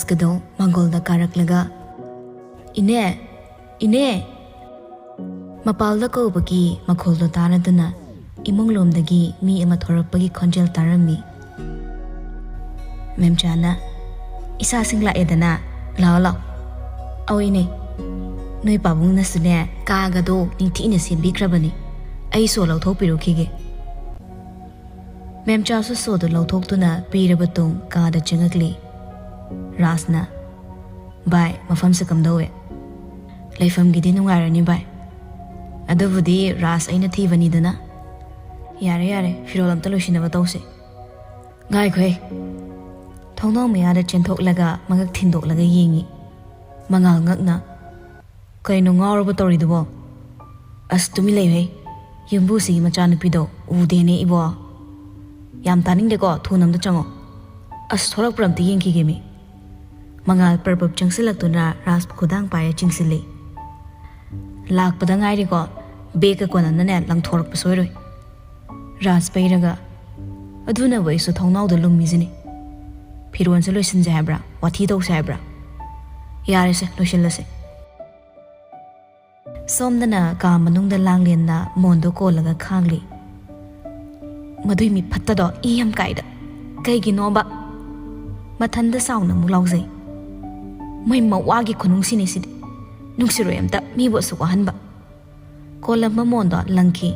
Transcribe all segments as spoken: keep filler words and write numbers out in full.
ꯀꯗꯣ ꯃꯥꯡꯒꯣꯜꯗ ꯀꯥꯔꯛꯂꯒ, "ꯏꯅꯦ! ꯏꯅꯦ!" ꯃꯄꯥꯜꯗ ꯀꯧꯕꯒꯤ ꯃꯈꯣꯜꯗꯣ ꯇꯥꯔꯗꯨꯅ ꯏꯃꯨꯡꯂꯣꯝꯗꯒꯤ ꯃꯤ ꯑꯃ ꯊꯣꯔꯛꯄꯒꯤ ꯈꯣꯟꯖꯦꯜ ꯇꯥꯔꯝꯃꯤ꯫ ꯃꯦꯝꯆꯥꯅ, "ꯏꯁꯥꯁꯤꯡ ꯂꯥꯛꯑꯦꯗꯅ, ꯂꯥꯛꯑꯣ, ꯂꯥꯛꯑꯣ꯫" "ꯑꯧ ꯏꯅꯦ, ꯅꯣꯏ ꯄꯥꯕꯨꯡꯅꯁꯨꯅꯦ ꯀꯥꯒꯗꯣ ꯅꯤꯡꯊꯤꯅ ꯁꯦꯝꯕꯤꯈ꯭ꯔꯕꯅꯤ꯫ ꯑꯩ ꯁꯣ ꯂꯧꯊꯣꯛꯄꯤꯔꯨꯈꯤꯒꯦ꯫" ꯃꯦꯝꯆꯥꯁꯨ ꯁꯣꯗꯨ ꯂꯧꯊꯣꯛꯇꯨꯅ ꯄꯤꯔꯕ ꯇꯨꯡ ꯀꯥꯗ ꯆꯪꯉꯛꯂꯤ꯫ ꯔꯥꯖꯅ, "ꯚꯥꯏ, ꯃꯐꯝꯁꯦ ꯀꯝꯗꯧꯋꯦ?" "ꯂꯩꯐꯝꯒꯤꯗꯤ ꯅꯨꯡꯉꯥꯏꯔꯅꯤ ꯚꯥꯏ, ꯑꯗꯨꯕꯨꯗꯤ ꯔꯥꯖ ꯑꯩꯅ ꯊꯤꯕꯅꯤꯗꯅ꯫" "ꯌꯥꯔꯦ ꯌꯥꯔꯦ, ꯐꯤꯔꯣꯜ ꯑꯝꯇ ꯂꯣꯏꯁꯤꯟꯅꯕ ꯇꯧꯁꯦ꯫" "ꯉꯥꯏꯈꯣꯍꯦ꯫" ꯊꯣꯡꯅꯥꯎ ꯃꯌꯥꯗ ꯆꯦꯟꯊꯣꯛꯂꯒ ꯃꯉꯛ ꯊꯤꯟꯗꯣꯛꯂꯒ ꯌꯦꯡꯉꯤ꯫ ꯃꯉꯥꯜ ꯉꯛꯅ, "ꯀꯩꯅꯣ ꯉꯥꯎꯔꯕ ꯇꯧꯔꯤꯗꯨꯕꯣ?" "ꯑꯁ, ꯇꯨꯃꯤꯟ ꯂꯩꯌꯨꯍꯦ꯫ ꯌꯨꯝꯕꯨꯁꯤꯒꯤ ꯃꯆꯥꯅꯨꯄꯤꯗꯣ ꯎꯗꯦꯅꯦ ꯏꯕꯣ꯫" "ꯌꯥꯝ ꯇꯥꯅꯤꯡꯗꯦꯀꯣ, ꯊꯨꯅ ꯑꯝꯇ ꯆꯪꯉꯣ꯫" "ꯑꯁ, ꯊꯣꯔꯛꯄ꯭ꯔꯥ ꯑꯝꯇ ꯌꯦꯡꯈꯤꯒꯦ ꯃꯤ꯫" ꯃꯉꯥꯜ ꯄꯔꯄꯞ ꯆꯪꯁꯤꯜꯂꯛꯇꯨꯅ ꯔꯥꯖꯄꯨ ꯈꯨꯗꯥꯡ ꯄꯥꯏꯔ ꯆꯤꯡꯁꯤꯜꯂꯤ꯫ "ꯂꯥꯛꯄꯗ ꯉꯥꯏꯔꯤꯀꯣ, ꯕꯦꯒꯀ ꯀꯣꯟꯅꯅꯅꯦ ꯂꯪꯊꯣꯔꯛꯄ ꯁꯣꯏꯔꯣꯏ꯫" ꯔꯥꯖ ꯄꯩꯔꯒ, "ꯑꯗꯨꯅꯕꯨ ꯑꯩꯁꯨ ꯊꯣꯡꯅꯥꯎꯗ ꯂꯨꯝꯃꯤꯁꯤꯅꯤ꯫ ꯐꯤꯔꯣꯟꯁꯦ ꯂꯣꯏꯁꯤꯟꯁꯦ ꯍꯥꯏꯕ꯭ꯔꯥ, ꯋꯥꯊꯤ ꯇꯧꯁꯦ ꯍꯥꯏꯕ꯭ꯔꯥ? ꯌꯥꯔꯦꯁꯦ, ꯂꯣꯏꯁꯤꯜꯂꯁꯦ꯫" ꯁꯣꯝꯗꯅ ꯀꯥ ꯃꯅꯨꯡꯗ ꯂꯥꯡꯂꯦꯟꯅ ꯃꯣꯟꯗꯣ ꯀꯣꯜꯂꯒ ꯈꯥꯡꯂꯤ꯫ ꯃꯗꯨꯏ ꯃꯤ ꯐꯠꯇꯗꯣ ꯏ ꯌꯥꯝ ꯀꯥꯏꯗ꯫ ꯀꯩꯒꯤꯅꯣꯕ? ꯃꯊꯟꯗ ꯁꯥꯎꯅ ꯑꯃꯨꯛ ꯂꯥꯎꯖꯩ꯫ ꯃꯣꯏ ꯃꯋꯥꯒꯤ ꯈꯨꯅꯨꯡꯁꯤꯅꯤ ꯁꯤꯗꯤ꯫ ꯅꯨꯡꯁꯤꯔꯣꯏ ꯑꯝꯇ ꯃꯤꯕꯨ ꯑꯁꯨꯛ ꯋꯥꯍꯟꯕ꯫ ꯀꯣꯜꯂꯝꯕ ꯃꯣꯟꯗꯣ ꯂꯪꯈꯤ꯫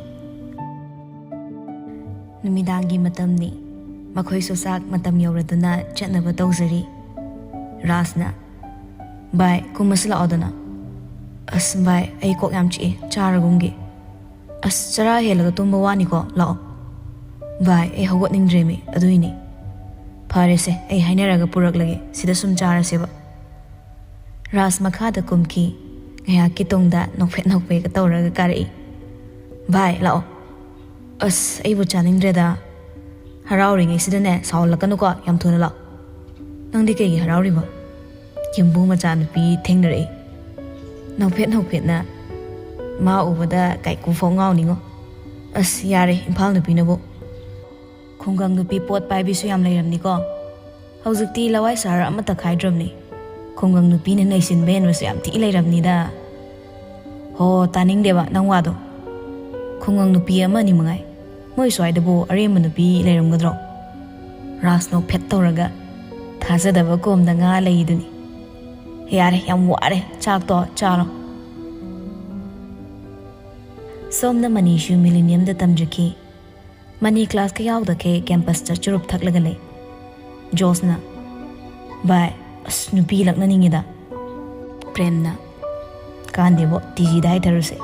ꯅꯨꯃꯤꯗꯥꯡꯒꯤ ꯃꯇꯝꯅꯤ꯫ ꯃꯈꯣꯏꯁꯨ ꯆꯥꯛ ꯃꯇꯝ ꯌꯧꯔꯗꯨꯅ ꯆꯠꯅꯕ ꯇꯧꯖꯔꯤ꯫ ꯔꯥꯖꯅ, "ꯚꯥꯏ, ꯀꯨꯝꯃꯁꯤ ꯂꯥꯛꯑꯣꯗꯅ꯫" "ꯑꯁ ꯚꯥꯏ, ꯑꯩ ꯀꯣꯛ ꯌꯥꯝ ꯆꯤꯛꯑꯦ, ꯆꯥꯔꯒꯨꯝꯒꯦ꯫" "ꯑꯁ, ꯆꯔꯥ ꯍꯦꯜꯂꯒ ꯇꯨꯝꯕ ꯋꯥꯅꯤꯀꯣ, ꯂꯥꯛꯑꯣ꯫" "ꯚꯥꯏ, ꯑꯩ ꯍꯧꯒꯠꯅꯤꯡꯗ꯭ꯔꯦꯃꯤ, ꯑꯗꯨꯏꯅꯤ꯫" "ꯐꯔꯦꯁꯦ, ꯑꯩ ꯍꯥꯏꯅꯔꯒ ꯄꯨꯔꯛꯂꯒꯦ, ꯁꯤꯗ ꯁꯨꯝ ꯆꯥꯔꯁꯦꯕ꯫" ꯔꯥꯖ ꯃꯈꯥꯗ ꯀꯨꯝꯈꯤ꯫ ꯉꯥꯏꯍꯥꯛꯀꯤ ꯇꯨꯡꯗ ꯅꯣꯛꯐꯦꯠ ꯅꯣꯛꯐꯦꯠꯀ ꯇꯧꯔꯒ ꯀꯥꯔꯛꯏ꯫ "ꯚꯥꯏ, ꯂꯥꯛꯑꯣ꯫" "ꯑꯁ, ꯑꯩꯕꯨ ꯆꯥꯅꯤꯡꯗ꯭ꯔꯦꯗ꯫" "ꯍꯔꯥꯎꯔꯤꯉꯩꯁꯤꯗꯅꯦ ꯁꯥꯎꯍꯜꯂꯛꯀꯅꯨꯀꯣ, ꯌꯥꯝ ꯊꯨꯅ ꯂꯥꯛꯑꯣ꯫" "ꯅꯪꯗꯤ ꯀꯩꯒꯤ ꯍꯔꯥꯎꯔꯤꯕ?" "ꯌꯨꯝꯕꯨ ꯃꯆꯥꯅꯨꯄꯤ ꯊꯦꯡꯅꯔꯛꯏ꯫" ꯅꯣꯛꯐꯦꯠ ꯅꯣꯛꯐꯦꯠꯅ, "ꯃꯥ ꯎꯕꯗ ꯀꯥꯏꯀꯨ ꯐꯥꯎ ꯉꯥꯎꯅꯤꯉꯣ꯫" "ꯑꯁ, ꯌꯥꯔꯦ, ꯏꯝꯐꯥꯜ ꯅꯨꯄꯤꯅꯕꯨ꯫" "ꯈꯨꯡꯒꯪ ꯅꯨꯄꯤ ꯄꯣꯠ ꯄꯥꯏꯕꯤꯁꯨ ꯌꯥꯝ ꯂꯩꯔꯝꯅꯤꯀꯣ꯫" ꯍꯧꯖꯤꯛꯇꯤ ꯂꯋꯥꯏ ꯁꯍꯔ ꯑꯃꯠꯇ ꯈꯥꯏꯗ꯭ꯔꯕꯅꯤ꯫ ꯈꯨꯡꯒꯪ ꯅꯨꯄꯤꯅ ꯅꯩꯁꯤꯟꯕ ꯍꯦꯟꯕꯁꯨ ꯌꯥꯝ ꯊꯤ ꯂꯩꯔꯕꯅꯤꯗ꯫ ꯍꯣ, ꯇꯥꯅꯤꯡꯗꯦꯕ ꯅꯪ ꯋꯥꯗꯣ꯫ ꯈꯨꯡꯒꯪ ꯅꯨꯄꯤ ꯑꯃ ꯑꯅꯤ ꯃꯉꯥꯏ꯫ ꯃꯣꯏ ꯁ꯭ꯋꯥꯏꯗꯕꯨ ꯑꯔꯦꯝꯕ ꯅꯨꯄꯤ ꯂꯩꯔꯝꯒꯗ꯭ꯔꯣ? ꯔꯥꯖ ꯅꯣꯛꯐꯦꯠ ꯇꯧꯔꯒ ꯊꯥꯖꯗꯕ ꯀꯣꯝꯗ ꯉꯥ ꯂꯩꯗꯨꯅꯤ꯫ ꯌꯥꯔꯦ, ꯌꯥꯝ ꯋꯥꯔꯦ, ꯆꯥꯛꯇꯣ ꯆꯥꯔꯣ꯫ ꯁꯣꯝꯅ ꯃꯅꯤꯁꯨ ꯃꯤꯂꯤꯅꯤꯌꯝꯗ ꯇꯝꯖꯈꯤ꯫ ꯃꯅꯤ ꯀ꯭ꯂꯥꯁꯀ ꯌꯥꯎꯗꯈꯩ ꯀꯦꯝꯄꯁꯇ ꯆꯨꯔꯨꯞ ꯊꯛꯂꯒ ꯂꯩ꯫ ꯖꯣꯁꯅ, "ꯚꯥꯏ, ꯑꯁ, ꯅꯨꯄꯤ ꯂꯛꯅꯅꯤꯡꯉꯤꯗ꯫" ꯄ꯭ꯔꯦꯝꯅ, "ꯀꯥꯟꯗꯦꯕꯣ, ꯇꯤ ꯖꯤꯗ ꯍꯥꯏꯊꯔꯨꯁꯦ꯫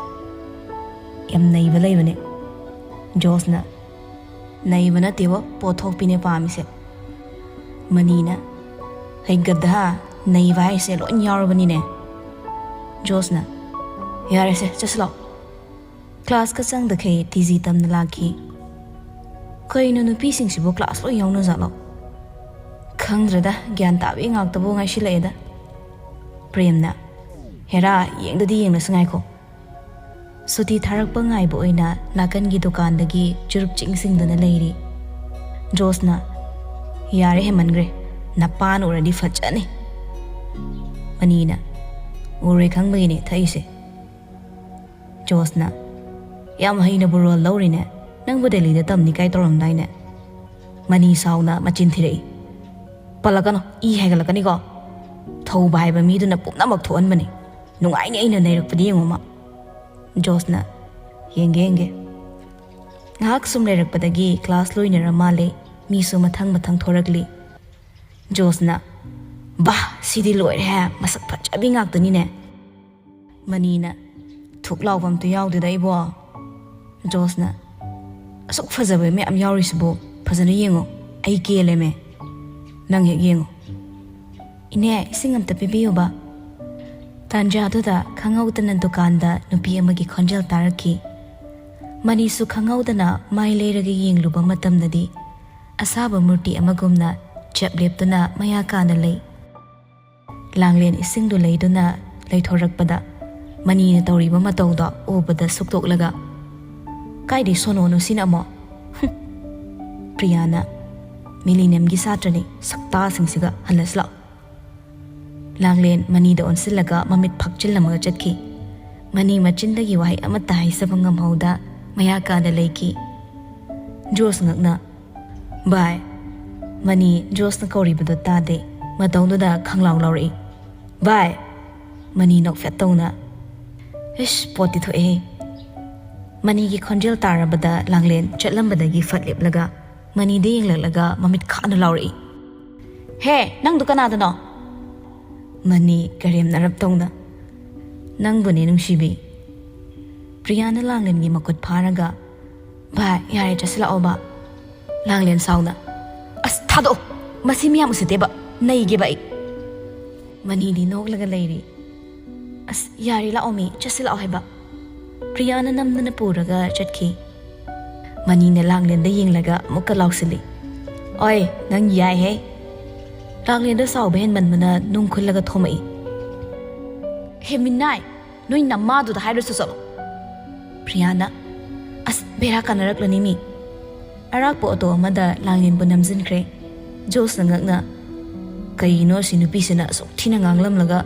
ꯌꯥꯝ ꯅꯩꯕ ꯂꯩꯕꯅꯦ꯫" ꯖꯣꯁꯅ, "ꯅꯩꯕ ꯅꯠꯇꯦꯕꯣ, ꯄꯣꯠꯊꯣꯛꯄꯤꯅꯦ ꯄꯥꯝꯃꯤꯁꯦ꯫" ꯃꯅꯤꯅ, "ꯍꯩꯒꯗ, ꯅꯩꯕ ꯍꯥꯏꯁꯦ ꯂꯣꯏ ꯌꯥꯎꯔꯕꯅꯤꯅꯦ꯫" ꯖꯣꯁꯅ, "ꯌꯥꯔꯦꯁꯦ, ꯆꯠꯁꯤ ꯂꯥꯛꯑꯣ꯫" ꯀ꯭ꯂꯥꯁꯀ ꯆꯪꯗꯈꯩ ꯇꯤ ꯖꯤ ꯇꯝꯅ ꯂꯥꯛꯈꯤ꯫ "ꯀꯩꯅꯣ, ꯅꯨꯄꯤꯁꯤꯡꯁꯤꯕꯨ ꯀ꯭ꯂꯥꯁ ꯂꯣꯏ ꯌꯥꯎꯅꯖꯥꯠꯂꯣ? ꯈꯪꯗ꯭ꯔꯦꯗ, ꯒ꯭ꯌꯥꯟ ꯇꯥꯕꯤ ꯉꯥꯛꯇꯕꯨ ꯉꯥꯏꯁꯤꯜꯂꯛꯑꯦꯗ꯫" ꯄ꯭ꯔꯦꯝꯅ, "ꯍꯦꯔꯥ, ꯌꯦꯡꯗꯗꯤ ꯌꯦꯡꯂꯁꯤ, ꯉꯥꯏꯈꯣ꯫" ꯁꯨꯇꯤ ꯊꯥꯔꯛꯄ ꯉꯥꯏꯕ ꯑꯣꯏꯅ ꯅꯥꯀꯟꯒꯤ ꯗꯨꯀꯥꯟꯗꯒꯤ ꯆꯨꯔꯨꯞ ꯆꯤꯡꯁꯤꯡꯗꯨꯅ ꯂꯩꯔꯤ꯫ ꯖꯣꯁꯅ, "ꯌꯥꯔꯦ, ꯍꯦꯟꯃꯟꯈ꯭ꯔꯦ꯫ ꯅꯄꯥꯅ ꯎꯔꯗꯤ ꯐꯖꯅꯤ꯫" ꯃꯅꯤꯅ, "ꯎꯔꯣꯏ ꯈꯪꯕꯒꯤꯅꯦ ꯊꯛꯏꯁꯦ꯫" ꯖꯣꯁꯅ, "ꯌꯥꯝ ꯍꯩꯅꯕꯨ ꯔꯣꯜ ꯂꯧꯔꯤꯅꯦ꯫ ꯅꯪꯕꯨ ꯗꯦꯜꯂꯤꯗ ꯇꯝꯅꯤ ꯀꯥꯏ ꯇꯧꯔꯝꯗꯥꯏꯅꯦ?" ꯃꯅꯤ ꯁꯥꯎꯅ ꯃꯆꯤꯟ ꯊꯤꯔꯛꯏ꯫ "ꯄꯜꯂꯛꯀꯅꯨ, ꯏ ꯍꯥꯏꯒꯠꯂꯛꯀꯅꯤꯀꯣ꯫ ꯊꯧꯕ ꯍꯥꯏꯕ ꯃꯤꯗꯨꯅ ꯄꯨꯝꯅꯃꯛ ꯊꯣꯛꯍꯟꯕꯅꯤ꯫ ꯅꯨꯡꯉꯥꯏꯅꯤ ꯑꯩꯅ ꯅꯩꯔꯛꯄꯗꯤ ꯌꯦꯡꯉꯣꯃ꯫" ꯖꯣꯁꯅ, "ꯌꯦꯡꯒꯦ, ꯌꯦꯡꯒꯦ꯫" ꯉꯥꯏꯍꯥꯛ ꯁꯨꯝ ꯂꯩꯔꯛꯄꯗꯒꯤ ꯀ꯭ꯂꯥꯁ ꯂꯣꯏꯅꯔ ꯃꯥꯜꯂꯦ꯫ ꯃꯤꯁꯨ ꯃꯊꯪ ꯃꯊꯪ ꯊꯣꯔꯛꯂꯤ꯫ ꯖꯣꯁꯅ, "ꯕꯥ, ꯁꯤꯗꯤ ꯂꯣꯏꯔꯦꯍꯦ, ꯃꯁꯛ ꯐꯖꯕꯤ ꯉꯥꯛꯇꯅꯤꯅꯦ꯫" ꯃꯅꯤꯅ, "ꯊꯨꯛ ꯂꯥꯎꯕ ꯑꯝꯇ ꯌꯥꯎꯗꯦꯗ ꯑꯩꯕꯣ꯫" ꯖꯣꯁꯅ, "ꯑꯁꯨꯛ ꯐꯖꯕ ꯃꯌꯥꯝ ꯌꯥꯎꯔꯤꯁꯤꯕꯨ ꯐꯖꯅ ꯌꯦꯡꯉꯣ, ꯑꯩ ꯀꯦꯜꯂꯦꯃꯦ꯫ ꯅꯪ ꯍꯦꯛ ꯌꯦꯡꯉꯣ꯫" "ꯏꯅꯦ, ꯏꯁꯤꯡ ꯑꯝꯇ ꯄꯤꯕꯤꯌꯨꯕ꯫" ꯇꯥꯟꯖꯥꯗꯨꯗ ꯈꯪꯍꯧꯗꯅ ꯗꯨꯀꯥꯟꯗ ꯅꯨꯄꯤ ꯑꯃꯒꯤ ꯈꯣꯟꯖꯦꯜ ꯇꯥꯔꯛꯈꯤ꯫ ꯃꯅꯤꯁꯨ ꯈꯪꯍꯧꯗꯅ ꯃꯥꯏ ꯂꯩꯔꯒ ꯌꯦꯡꯂꯨꯕ ꯃꯇꯝꯗꯗꯤ ꯑꯁꯥꯕ ꯃꯨꯔꯇꯤ ꯑꯃꯒꯨꯝꯅ ꯆꯞ ꯂꯦꯞꯇꯨꯅ ꯃꯌꯥ ꯀꯥꯅ ꯂꯩ꯫ ꯂꯥꯡꯂꯦꯟ ꯏꯁꯤꯡꯗꯨ ꯂꯩꯗꯨꯅ ꯂꯩꯊꯣꯔꯛꯄꯗ ꯃꯅꯤꯅ ꯇꯧꯔꯤꯕ ꯃꯇꯧꯗꯣ ꯎꯕꯗ ꯁꯨꯛꯇꯣꯛꯂꯒ, "ꯀꯥꯏꯗꯩ ꯁꯣꯅꯣꯅꯣ ꯁꯤꯅ ꯑꯃꯨꯛ?" ꯄ꯭ꯔꯤꯌꯥꯅ, ꯃꯤꯂꯤꯅꯤꯌꯝꯒꯤ ꯁꯥꯇ꯭ꯔꯅꯤ, ꯁꯛꯇꯥꯁꯤꯡꯁꯤꯒ ꯍꯜꯂꯁꯤ ꯂꯥꯛꯑꯣ꯫ ꯂꯥꯡꯂꯦꯟ ꯃꯅꯤꯗ ꯑꯣꯟꯁꯤꯜꯂꯒ ꯃꯃꯤꯠ ꯐꯥꯛꯆꯤꯜꯂꯝꯃꯒ ꯆꯠꯈꯤ꯫ ꯃꯅꯤ ꯃꯆꯤꯟꯗꯒꯤ ꯋꯥꯍꯩ ꯑꯃꯠꯇ ꯍꯥꯏꯖꯕ ꯉꯝꯍꯧꯗ ꯃꯌꯥ ꯀꯥꯗ ꯂꯩꯈꯤ꯫ ꯖꯣꯁ ꯉꯛꯅ, "ꯚꯥꯏ!" ꯃꯅꯤ ꯖꯣꯁꯅ ꯀꯧꯔꯤꯕꯗꯨ ꯇꯥꯗꯦ꯫ ꯃꯇꯧꯗꯨꯗ ꯈꯪꯂꯥꯎ ꯂꯥꯎꯔꯛꯏ, "ꯚꯥꯏ!" ꯃꯅꯤ ꯅꯣꯛꯐꯦꯠ ꯇꯧꯅ, "ꯏꯁ, ꯄꯣꯠꯇꯤ ꯊꯣꯛꯑꯦꯍꯦ!" ꯃꯅꯤꯒꯤ ꯈꯣꯟꯖꯦꯜ ꯇꯥꯔꯕꯗ ꯂꯥꯡꯂꯦꯟ ꯆꯠꯂꯝꯕꯗꯒꯤ ꯐꯠ ꯂꯦꯞꯂꯒ ꯃꯅꯤꯗ ꯌꯦꯡꯂꯛꯂꯒ ꯃꯃꯤꯠ ꯈꯥꯅ ꯂꯥꯎꯔꯛꯏ, "ꯍꯦ, ꯅꯪꯗꯨ ꯀꯅꯥꯗꯅꯣ?" ꯃꯅꯤ ꯀꯔꯦꯝꯅꯔꯞ ꯇꯧꯅ, "ꯅꯪꯕꯨꯅꯦ, ꯅꯨꯡꯁꯤꯕꯤ!" ꯄ꯭ꯔꯤꯌꯥꯅ ꯂꯥꯡꯂꯦꯟꯒꯤ ꯃꯈꯨꯠ ꯐꯥꯔꯒ, "ꯚꯥꯏ, ꯌꯥꯔꯦ, ꯆꯠꯁꯤꯜꯂꯛꯑꯣꯕ!" ꯂꯥꯡꯂꯦꯟ ꯁꯥꯎꯅ, "ꯑꯁ, ꯊꯥꯗꯣꯛꯑꯣ! ꯃꯁꯤ ꯃꯤꯌꯥꯝ ꯎꯁꯤꯠꯇꯦꯕ! ꯅꯩꯒꯦꯕ ꯑꯩ!" ꯃꯅꯤꯗꯤ ꯅꯣꯛꯂꯒ ꯂꯩꯔꯤ꯫ "ꯑꯁ, ꯌꯥꯔꯦ, ꯂꯥꯛꯑꯣ ꯃꯤ, ꯆꯠꯁꯤꯜꯂꯛꯑꯣ ꯍꯥꯏꯕ!" ꯄ꯭ꯔꯤꯌꯥꯅ ꯅꯝꯗꯅ ꯄꯨꯔꯒ ꯆꯠꯈꯤ꯫ ꯃꯅꯤꯅ ꯂꯥꯡꯂꯦꯟꯗ ꯌꯦꯡꯂꯒ ꯑꯃꯨꯛꯀ ꯂꯥꯎꯁꯤꯜꯂꯤ, "ꯑꯣꯏ, ꯅꯪ ꯌꯥꯏꯍꯦ!" ꯂꯥꯡꯂꯦꯟꯗ ꯁꯥꯎꯕ ꯍꯦꯟꯃꯟꯕꯅ ꯅꯨꯡ ꯈꯨꯜꯂꯒ ꯊꯣꯝꯃꯛꯏ꯫ "ꯍꯦ ꯃꯤꯅꯥꯏ, ꯅꯣꯏ ꯅꯃꯥꯗꯨꯗ ꯍꯥꯏꯔꯨꯁꯨ ꯆꯠꯂꯣ!" ꯄ꯭ꯔꯤꯌꯥꯅ, "ꯑꯁ, ꯕꯦꯔꯥ ꯀꯥꯟꯅꯔꯛꯂꯅꯤ ꯃꯤ!" ꯑꯔꯥꯛꯄ ꯑꯣꯇꯣ ꯑꯃꯗ ꯂꯥꯡꯂꯦꯟꯕꯨ ꯅꯝꯖꯤꯟꯈ꯭ꯔꯦ꯫ ꯖꯣꯁꯅ ꯉꯛꯅ, "ꯀꯩꯒꯤꯅꯣ ꯑꯁꯤ ꯅꯨꯄꯤꯁꯤꯅ ꯑꯁꯨꯛ ꯊꯤꯅ ꯉꯥꯡꯂꯝꯂꯒ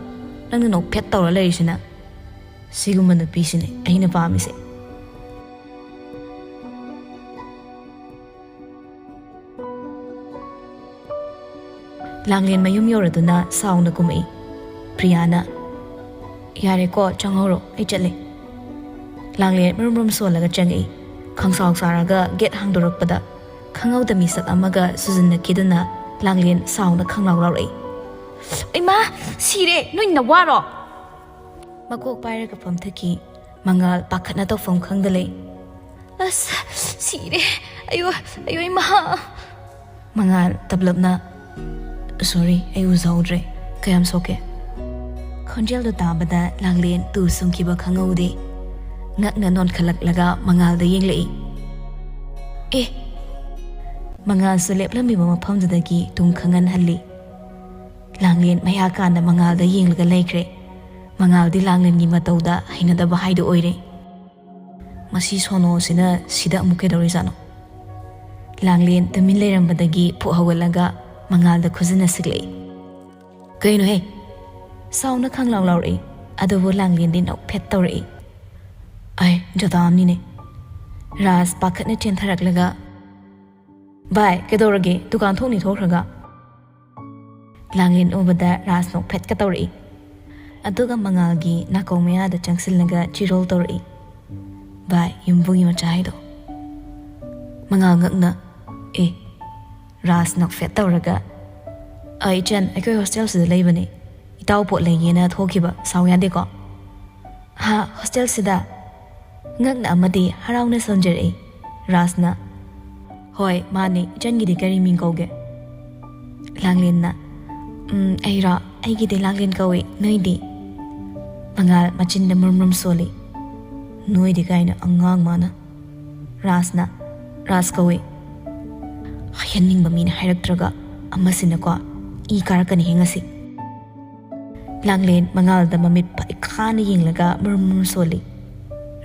ꯅꯪꯅ ꯅꯣꯛꯐꯦꯠ ꯇꯧꯔ ꯂꯩꯔꯤꯁꯤꯅ? ꯁꯤꯒꯨꯝꯕ ꯅꯨꯄꯤꯁꯤꯅꯦ ꯑꯩꯅ ꯄꯥꯝꯃꯤꯁꯦ!" ꯂꯥꯡꯂꯦꯟ ꯃꯌꯨꯝ ꯌꯧꯔꯗꯨꯅ ꯁꯥꯎꯅ ꯀꯨꯝꯃꯛꯏ꯫ ꯄ꯭ꯔꯤꯌꯥꯅ, "ꯌꯥꯔꯦꯀꯣ, ꯆꯪꯍꯧꯔꯣ, ꯑꯩ ꯆꯠꯂꯦ꯫" ꯂꯥꯡꯂꯦꯟ ꯃꯔꯨꯝ ꯃꯔꯨꯝ ꯁꯣꯜꯂꯒ ꯆꯪꯉꯛꯏ꯫ ꯈꯪꯁꯥꯎ ꯁꯥꯔꯒ ꯒꯦꯠ ꯍꯥꯡꯗꯣꯔꯛꯄꯗ ꯈꯪꯍꯧꯗ ꯃꯤꯁꯛ ꯑꯃꯒ ꯁꯨꯖꯟꯅꯈꯤꯗꯨꯅ ꯂꯥꯡꯂꯦꯟ ꯁꯥꯎꯅ ꯈꯪꯂꯥꯎ ꯂꯥꯎꯔꯛꯏ꯫ "ꯏꯃꯥ, ꯁꯤꯔꯦ! ꯅꯣꯏ ꯅꯋꯥꯔꯣ?" ꯃꯀꯣꯛ ꯄꯥꯏꯔꯒ ꯐꯝꯊꯈꯤ꯫ ꯃꯉꯥꯜ ꯄꯥꯈꯠꯅ ꯇꯧꯐꯝ ꯈꯪꯗ ꯂꯩ꯫ "ꯑꯁ, ꯁꯤꯔꯦ! ꯑꯌꯣ, ꯑꯌꯣ, ꯏꯃꯥ!" ꯃꯉꯥꯜ ꯇꯞꯂꯞꯅ, "ꯁꯣꯔꯤ, ꯑꯩ ꯎꯖꯍꯧꯗ꯭ꯔꯦ꯫ ꯀꯌꯥꯝ ꯁꯣꯛꯀꯦ?" ꯈꯣꯟꯖꯦꯜꯗꯨ ꯇꯥꯕꯗ ꯂꯥꯡꯂꯦꯟ ꯇꯨ ꯁꯨꯝꯈꯤꯕ ꯈꯪꯍꯧꯗꯦ꯫ ꯉꯛꯅ ꯅꯣꯟꯈꯠꯂꯛꯂꯒ ꯃꯉꯥꯜꯗ ꯌꯦꯡꯂꯛꯏ꯫ "ꯑꯦ!" ꯃꯉꯥꯜꯁꯨ ꯂꯦꯞꯂꯝꯃꯤꯕ ꯃꯐꯝꯗꯨꯗꯒꯤ ꯇꯨꯡ ꯈꯪꯍꯟꯍꯜꯂꯤ꯫ ꯂꯥꯡꯂꯦꯟ ꯃꯌꯥ ꯀꯥꯟꯗ ꯃꯉꯥꯜꯗ ꯌꯦꯡꯂꯒ ꯂꯩꯈ꯭ꯔꯦ꯫ ꯃꯉꯥꯜꯗꯤ ꯂꯥꯡꯂꯦꯟꯒꯤ ꯃꯇꯧꯗ ꯍꯩꯅꯗꯕ ꯍꯥꯏꯗꯨ ꯑꯣꯏꯔꯦ꯫ "ꯃꯁꯤ ꯁꯣꯅꯣꯁꯤꯅ ꯁꯤꯗ ꯑꯃꯨꯛ ꯀꯩꯗꯧꯔꯤꯖꯥꯠꯅꯣ?" ꯂꯥꯡꯂꯦꯟ ꯇꯨꯃꯤꯟ ꯂꯩꯔꯝꯕꯗꯒꯤ ꯐꯨꯛ ꯍꯧꯒꯠꯂꯒ ꯃꯉꯥꯜꯗ ꯈꯨꯖꯤꯟꯅ ꯁꯤꯛꯂꯛꯏ꯫ "ꯀꯩꯅꯣꯍꯦ?" ꯁꯥꯎꯅ ꯈꯪꯂꯥꯎ ꯂꯥꯎꯔꯛꯏ꯫ ꯑꯗꯨꯕꯨ ꯂꯥꯡꯂꯦꯟꯗꯤ ꯅꯣꯛꯐꯦꯠ ꯇꯧꯔꯛꯏ꯫ "ꯑꯩ ꯖꯣꯗꯥꯝꯅꯤꯅꯦ!" ꯔꯥꯖ ꯄꯥꯈꯠꯅ ꯆꯦꯟꯊꯔꯛꯂꯒ, "ꯚꯥꯏ, ꯀꯩꯗꯧꯔꯒꯦ? ꯗꯨꯀꯥꯟ ꯊꯣꯛꯅꯤ ꯊꯣꯛꯈ꯭ꯔꯒ?" ꯂꯥꯡꯂꯦꯟ ꯎꯕꯗ ꯔꯥꯖ ꯅꯣꯛꯐꯦꯠꯀ ꯇꯧꯔꯛꯏ꯫ ꯑꯗꯨꯒ ꯃꯉꯥꯜꯒꯤ ꯅꯥꯀꯣꯡ ꯃꯌꯥꯗ ꯆꯪꯁꯤꯜꯂꯒ ꯆꯤꯔꯣꯜ ꯇꯧꯔꯛꯏ꯫ "ꯚꯥꯏ, ꯌꯨꯝꯕꯨꯒꯤ ꯃꯆꯥ ꯍꯥꯏꯗꯣ!" ꯃꯉꯥꯜ ꯉꯛꯅ, "ꯑꯦ?" ꯔꯥꯖ ꯅꯣꯛꯐꯦꯠ ꯇꯧꯔꯒ, "ꯑ, ꯏꯆꯟ, ꯑꯩꯈꯣꯏ ꯍꯣꯁꯇꯦꯜꯁꯤꯗ ꯂꯩꯕꯅꯦ꯫ ꯏꯇꯥꯎ ꯄꯣꯠ ꯂꯩꯒꯦꯅ ꯊꯣꯛꯈꯤꯕ, ꯁꯥꯎ ꯌꯥꯗꯦꯀꯣ?" "ꯍꯥ, ꯍꯣꯁꯇꯦꯜꯁꯤꯗ?" ꯉꯛꯅ ꯑꯃꯗꯤ ꯍꯔꯥꯎꯅ ꯁꯣꯟꯖꯔꯛꯏ꯫ ꯔꯥꯖꯅ, "ꯍꯣꯏ, ꯃꯥꯅꯦ꯫ ꯏꯆꯟꯒꯤꯗꯤ ꯀꯔꯤ ꯃꯤꯡ ꯀꯧꯒꯦ?" ꯂꯥꯡꯂꯦꯟꯅ, "ꯎꯝ, ꯑꯩꯔꯣ? ꯑꯩꯒꯤꯗꯤ ꯂꯥꯡꯂꯦꯟ ꯀꯧꯏ꯫ ꯅꯣꯏꯗꯤ?" ꯃꯉꯥꯜ ꯃꯆꯤꯟꯗ ꯃꯨꯔꯨꯝ ꯃꯨꯔꯨꯝ ꯁꯣꯜꯂꯤ꯫ "ꯅꯣꯏꯗꯤ?" ꯀꯥꯏꯅ ꯑꯉꯥꯡ ꯃꯥꯅ꯫ ꯔꯥꯖꯅ, "ꯔꯥꯖ ꯀꯧꯏ꯫ ꯍꯥꯏꯍꯟꯅꯤꯡꯕ ꯃꯤꯅ ꯍꯥꯏꯔꯛꯇ꯭ꯔꯒ ꯑꯃꯁꯤꯅꯀꯣ, ꯏ ꯀꯥꯔꯛꯀꯅꯤ ꯍꯦ ꯉꯁꯤ!" ꯂꯥꯡꯂꯦꯟ ꯃꯉꯥꯜꯗ ꯃꯃꯤꯠ ꯐꯩꯈꯥꯅ ꯌꯦꯡꯂꯒ ꯃꯨꯔꯨꯝ ꯃꯨꯔꯨꯝ ꯁꯣꯜꯂꯤ꯫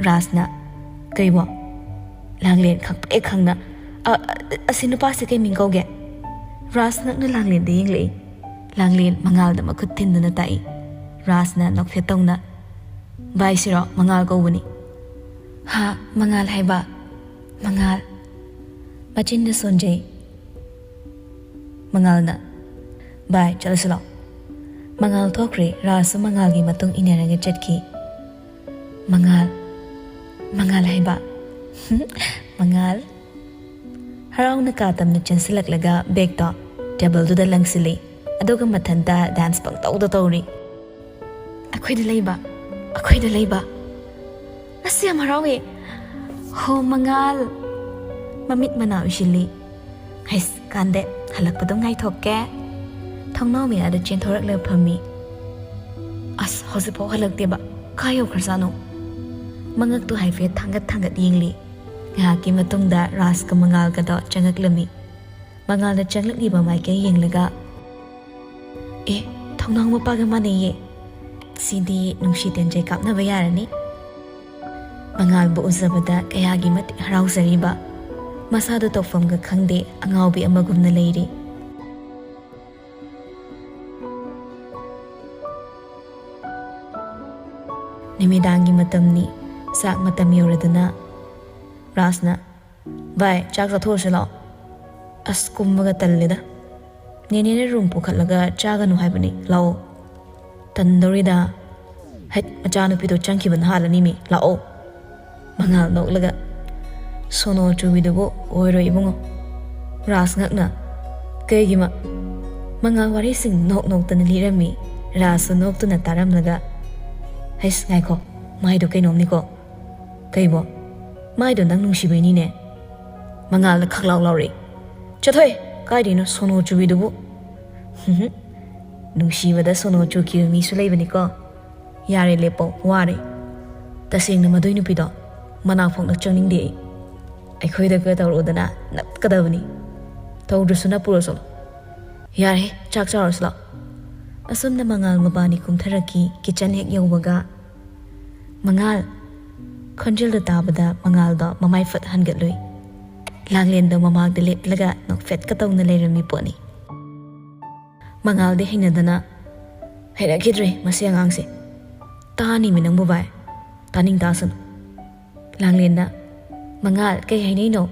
ꯔꯥꯖꯅ, "ꯀꯩꯕꯣ?" ꯂꯥꯡꯂꯦꯟ ꯈꯪꯄ꯭ꯔꯦꯛ ꯈꯪꯅ, "ꯑ, ꯑ, ꯑꯁꯤ ꯅꯨꯄꯥꯁꯦ ꯀꯩ ꯃꯤꯡ ꯀꯧꯒꯦ?" ꯔꯥꯖ ꯉꯛꯅ ꯂꯥꯡꯂꯦꯟꯗ ꯌꯦꯡꯂꯛꯏ꯫ ꯂꯥꯡꯂꯦꯟ ꯃꯉꯥꯜꯗ ꯃꯈꯨꯠ ꯊꯤꯟꯗꯨꯅ ꯇꯥꯛꯏ꯫ ꯔꯥꯖꯅ ꯅꯣꯛꯐꯦꯠ ꯇꯧꯅ, "ꯚꯥꯏꯁꯤꯔꯣ? ꯃꯉꯥꯜ ꯀꯧꯕꯅꯤ꯫" "ꯍꯥ, ꯃꯉꯥꯜ ꯍꯥꯏꯕ? ꯃꯉꯥꯜ?" ꯃꯆꯤꯟꯗ ꯁꯣꯟꯖꯩ꯫ ꯃꯉꯥꯜꯅ, "ꯚꯥꯏ, ꯆꯠꯂꯁꯤ ꯂꯥꯛꯑꯣ꯫" ꯃꯉꯥꯜ ꯊꯣꯛꯈ꯭ꯔꯦ꯫ ꯔꯥꯖꯁꯨ ꯃꯉꯥꯜꯒꯤ ꯃꯇꯨꯡ ꯏꯟꯅꯔꯒ ꯆꯠꯈꯤ꯫ "ꯃꯉꯥꯜ, ꯃꯉꯥꯜ ꯍꯥꯏꯕ?" "ꯃꯉꯥꯜ?" ꯍꯔꯥꯎꯅ ꯀꯥ ꯇꯝꯅ ꯆꯦꯟꯁꯤꯜꯂꯛꯂꯒ ꯕꯦꯒꯇꯣ ꯇꯦꯕꯜꯗꯨꯗ ꯂꯪꯁꯤꯜꯂꯤ꯫ ꯑꯗꯨꯒ ꯃꯊꯟꯇ ꯗꯥꯟꯁ ꯄꯪꯇꯧꯗ ꯇꯧꯔꯤ꯫ "ꯑꯩꯈꯣꯏꯗ ꯂꯩꯕ, ꯑꯩꯈꯣꯏꯗ ꯂꯩꯕ꯫ ꯑꯁ, ꯌꯥꯝ ꯍꯔꯥꯎꯋꯦ꯫ ꯍꯣ, ꯃꯉꯥꯜ!" ꯃꯃꯤꯠ ꯃꯅꯥ ꯎꯏꯁꯤꯜꯂꯤ꯫ "ꯍꯩꯁ, ꯀꯥꯟꯗꯦ꯫ ꯍꯜꯂꯛꯄꯗꯣ ꯉꯥꯏꯊꯣꯛꯀꯦ꯫" ꯊꯣꯡꯅꯥꯎ ꯃꯌꯥꯗ ꯆꯦꯟꯊꯣꯔꯛꯂꯒ ꯐꯝꯃꯤ꯫ "ꯑꯁ, ꯍꯧꯖꯤꯛꯐꯥꯎ ꯍꯜꯂꯛꯇꯦꯕ꯫ ꯀꯥꯏ ꯌꯧꯈ꯭ꯔꯖꯥꯠꯅꯣ?" ꯃꯉꯛꯇꯨ ꯍꯥꯏꯐꯦꯠ ꯊꯥꯡꯒꯠ ꯊꯥꯡꯒꯠ ꯌꯦꯡꯂꯤ꯫ ꯉꯥꯏꯍꯥꯛꯀꯤ ꯃꯇꯨꯡꯗ ꯔꯥꯖꯀ ꯃꯉꯥꯜꯒꯗꯣ ꯆꯪꯉꯛꯂꯝꯃꯤ꯫ ꯃꯉꯥꯜꯅ ꯆꯪꯂꯛꯂꯤꯕ ꯃꯥꯏꯀꯩ ꯌꯦꯡꯂꯒ, "ꯑꯦ, ꯊꯣꯡꯅꯥꯎ ꯃꯄꯥꯒ ꯃꯥꯟꯅꯩꯌꯦ꯫ ꯁꯤꯗꯤ ꯅꯨꯡꯁꯤ ꯇꯦꯟꯖꯩ ꯀꯥꯞꯅꯕ ꯌꯥꯔꯅꯤ꯫" ꯃꯉꯥꯜꯕꯨ ꯎꯖꯕꯗ ꯀꯌꯥꯒꯤ ꯃꯇꯤꯛ ꯍꯔꯥꯎꯖꯔꯤꯕ꯫ ꯃꯁꯥꯗꯣ ꯇꯧꯐꯝꯒ ꯈꯪꯗꯦ, ꯑꯉꯥꯎꯕꯤ ꯑꯃꯒꯨꯝꯅ ꯂꯩꯔꯤ꯫ ꯅꯨꯃꯤꯗꯥꯡꯒꯤ ꯃꯇꯝꯅꯤ꯫ ꯆꯥꯛ ꯃꯇꯝ ꯌꯧꯔꯗꯨꯅ ꯔꯥꯖꯅ, "ꯚꯥꯏ, ꯆꯥꯛ ꯆꯥꯊꯣꯛꯑꯁꯤ ꯂꯥꯛꯑꯣ꯫" "ꯑꯁ, ꯀꯨꯝꯕꯒ ꯇꯜꯂꯦꯗ꯫ ꯅꯦꯅꯦꯅ ꯔꯨꯝ ꯄꯨꯈꯠꯂꯒ ꯆꯥꯒꯅꯨ ꯍꯥꯏꯕꯅꯤ, ꯂꯥꯛꯑꯣ꯫" "ꯇꯟꯗꯧꯔꯤꯗ꯫ ꯍꯩꯠ, ꯃꯆꯥꯅꯨꯄꯤꯗꯣ ꯆꯪꯈꯤꯕꯅ ꯍꯥꯜꯂꯅꯤꯃꯤ, ꯂꯥꯛꯑꯣ꯫" ꯃꯉꯥꯜ ꯅꯣꯛꯂꯒ, "ꯁꯣꯅꯣ ꯆꯨꯕꯤꯗꯨꯕꯨ ꯑꯣꯏꯔꯣꯏ ꯏꯕꯨꯡꯉꯣ꯫" ꯔꯥꯖ ꯉꯛꯅ, "ꯀꯩꯒꯤ ꯃ-?" ꯃꯉꯥꯜ ꯋꯥꯔꯤꯁꯤꯡ ꯅꯣꯛ ꯅꯣꯛꯇꯅ ꯂꯤꯔꯝꯃꯤ꯫ ꯔꯥꯖꯁꯨ ꯅꯣꯛꯇꯨꯅ ꯇꯥꯔꯝꯂꯒ, "ꯍꯩꯁ, ꯉꯥꯏꯈꯣ, ꯃꯥꯏꯗꯣ ꯀꯩꯅꯣꯝꯅꯤꯀꯣ꯫" "ꯀꯩꯕꯣ?" "ꯃꯥꯏꯗꯣ ꯅꯪ ꯅꯨꯡꯁꯤꯕꯩꯅꯤꯅꯦ꯫" ꯃꯉꯥꯜꯅ ꯈꯛ ꯂꯥꯎ ꯂꯥꯎꯔꯛꯏ꯫ "ꯆꯠꯊꯣꯏ, ꯀꯥꯏꯗꯩꯅꯣ ꯁꯣꯅꯣ ꯆꯨꯕꯤꯗꯨꯕꯨ?" "ꯅꯨꯡꯁꯤꯕꯗ ꯁꯣꯅꯣ ꯆꯨꯈꯤꯕ ꯃꯤꯁꯨ ꯂꯩꯕꯅꯤꯀꯣ꯫" "ꯌꯥꯔꯦ, ꯂꯦꯞꯄꯣ, ꯋꯥꯔꯦ꯫ ꯇꯁꯦꯡꯅ ꯃꯗꯨꯏ ꯅꯨꯄꯤꯗꯣ ꯃꯅꯥꯛ ꯐꯥꯎꯅ ꯆꯪꯅꯤꯡꯗꯦ ꯑꯩ꯫ ꯑꯩꯈꯣꯏꯗꯒ ꯇꯧꯔꯛꯎꯗꯅ ꯅꯞꯀꯗꯕꯅꯤ꯫ ꯇꯧꯗ꯭ꯔꯁꯨ ꯅꯞꯄꯨꯔꯣ ꯆꯠꯂꯣ꯫ ꯌꯥꯔꯦ, ꯆꯥꯛ ꯆꯥꯔꯨꯁꯤ ꯂꯥꯛꯑꯣ꯫" ꯑꯁꯨꯝꯅ ꯃꯉꯥꯜ ꯃꯕꯥꯅꯤ ꯀꯨꯝꯊꯔꯛꯈꯤ꯫ ꯀꯤꯆꯟ ꯍꯦꯛ ꯌꯧꯕꯒ "ꯃꯉꯥꯜ!" ꯈꯣꯟꯖꯦꯜꯗꯣ ꯇꯥꯕꯗ ꯃꯉꯥꯜꯗꯣ ꯃꯃꯥꯏ ꯐꯠ ꯍꯟꯒꯠꯂꯨꯏ꯫ ꯂꯥꯡꯂꯦꯟꯗꯣ ꯃꯃꯥꯡꯗ ꯂꯦꯞꯂꯒ ꯅꯣꯛꯐꯦꯠꯀ ꯇꯧꯅ ꯂꯩꯔꯝꯃꯤ ꯄꯣꯠꯅꯤ꯫ ꯃꯉꯥꯜꯗꯤ ꯍꯩꯅꯗꯅ, "ꯍꯩꯅꯈꯤꯗ꯭ꯔꯦ ꯃꯁꯤ ꯑꯉꯥꯡꯁꯦ꯫ ꯇꯥꯅꯤꯃꯤ ꯅꯪꯕꯨ ꯚꯥꯏ, ꯇꯥꯅꯤꯡ ꯇꯥꯁꯅꯨ꯫" ꯂꯥꯡꯂꯦꯟꯅ, "ꯃꯉꯥꯜ, ꯀꯩ ꯍꯥꯏꯅꯩꯅꯣ?"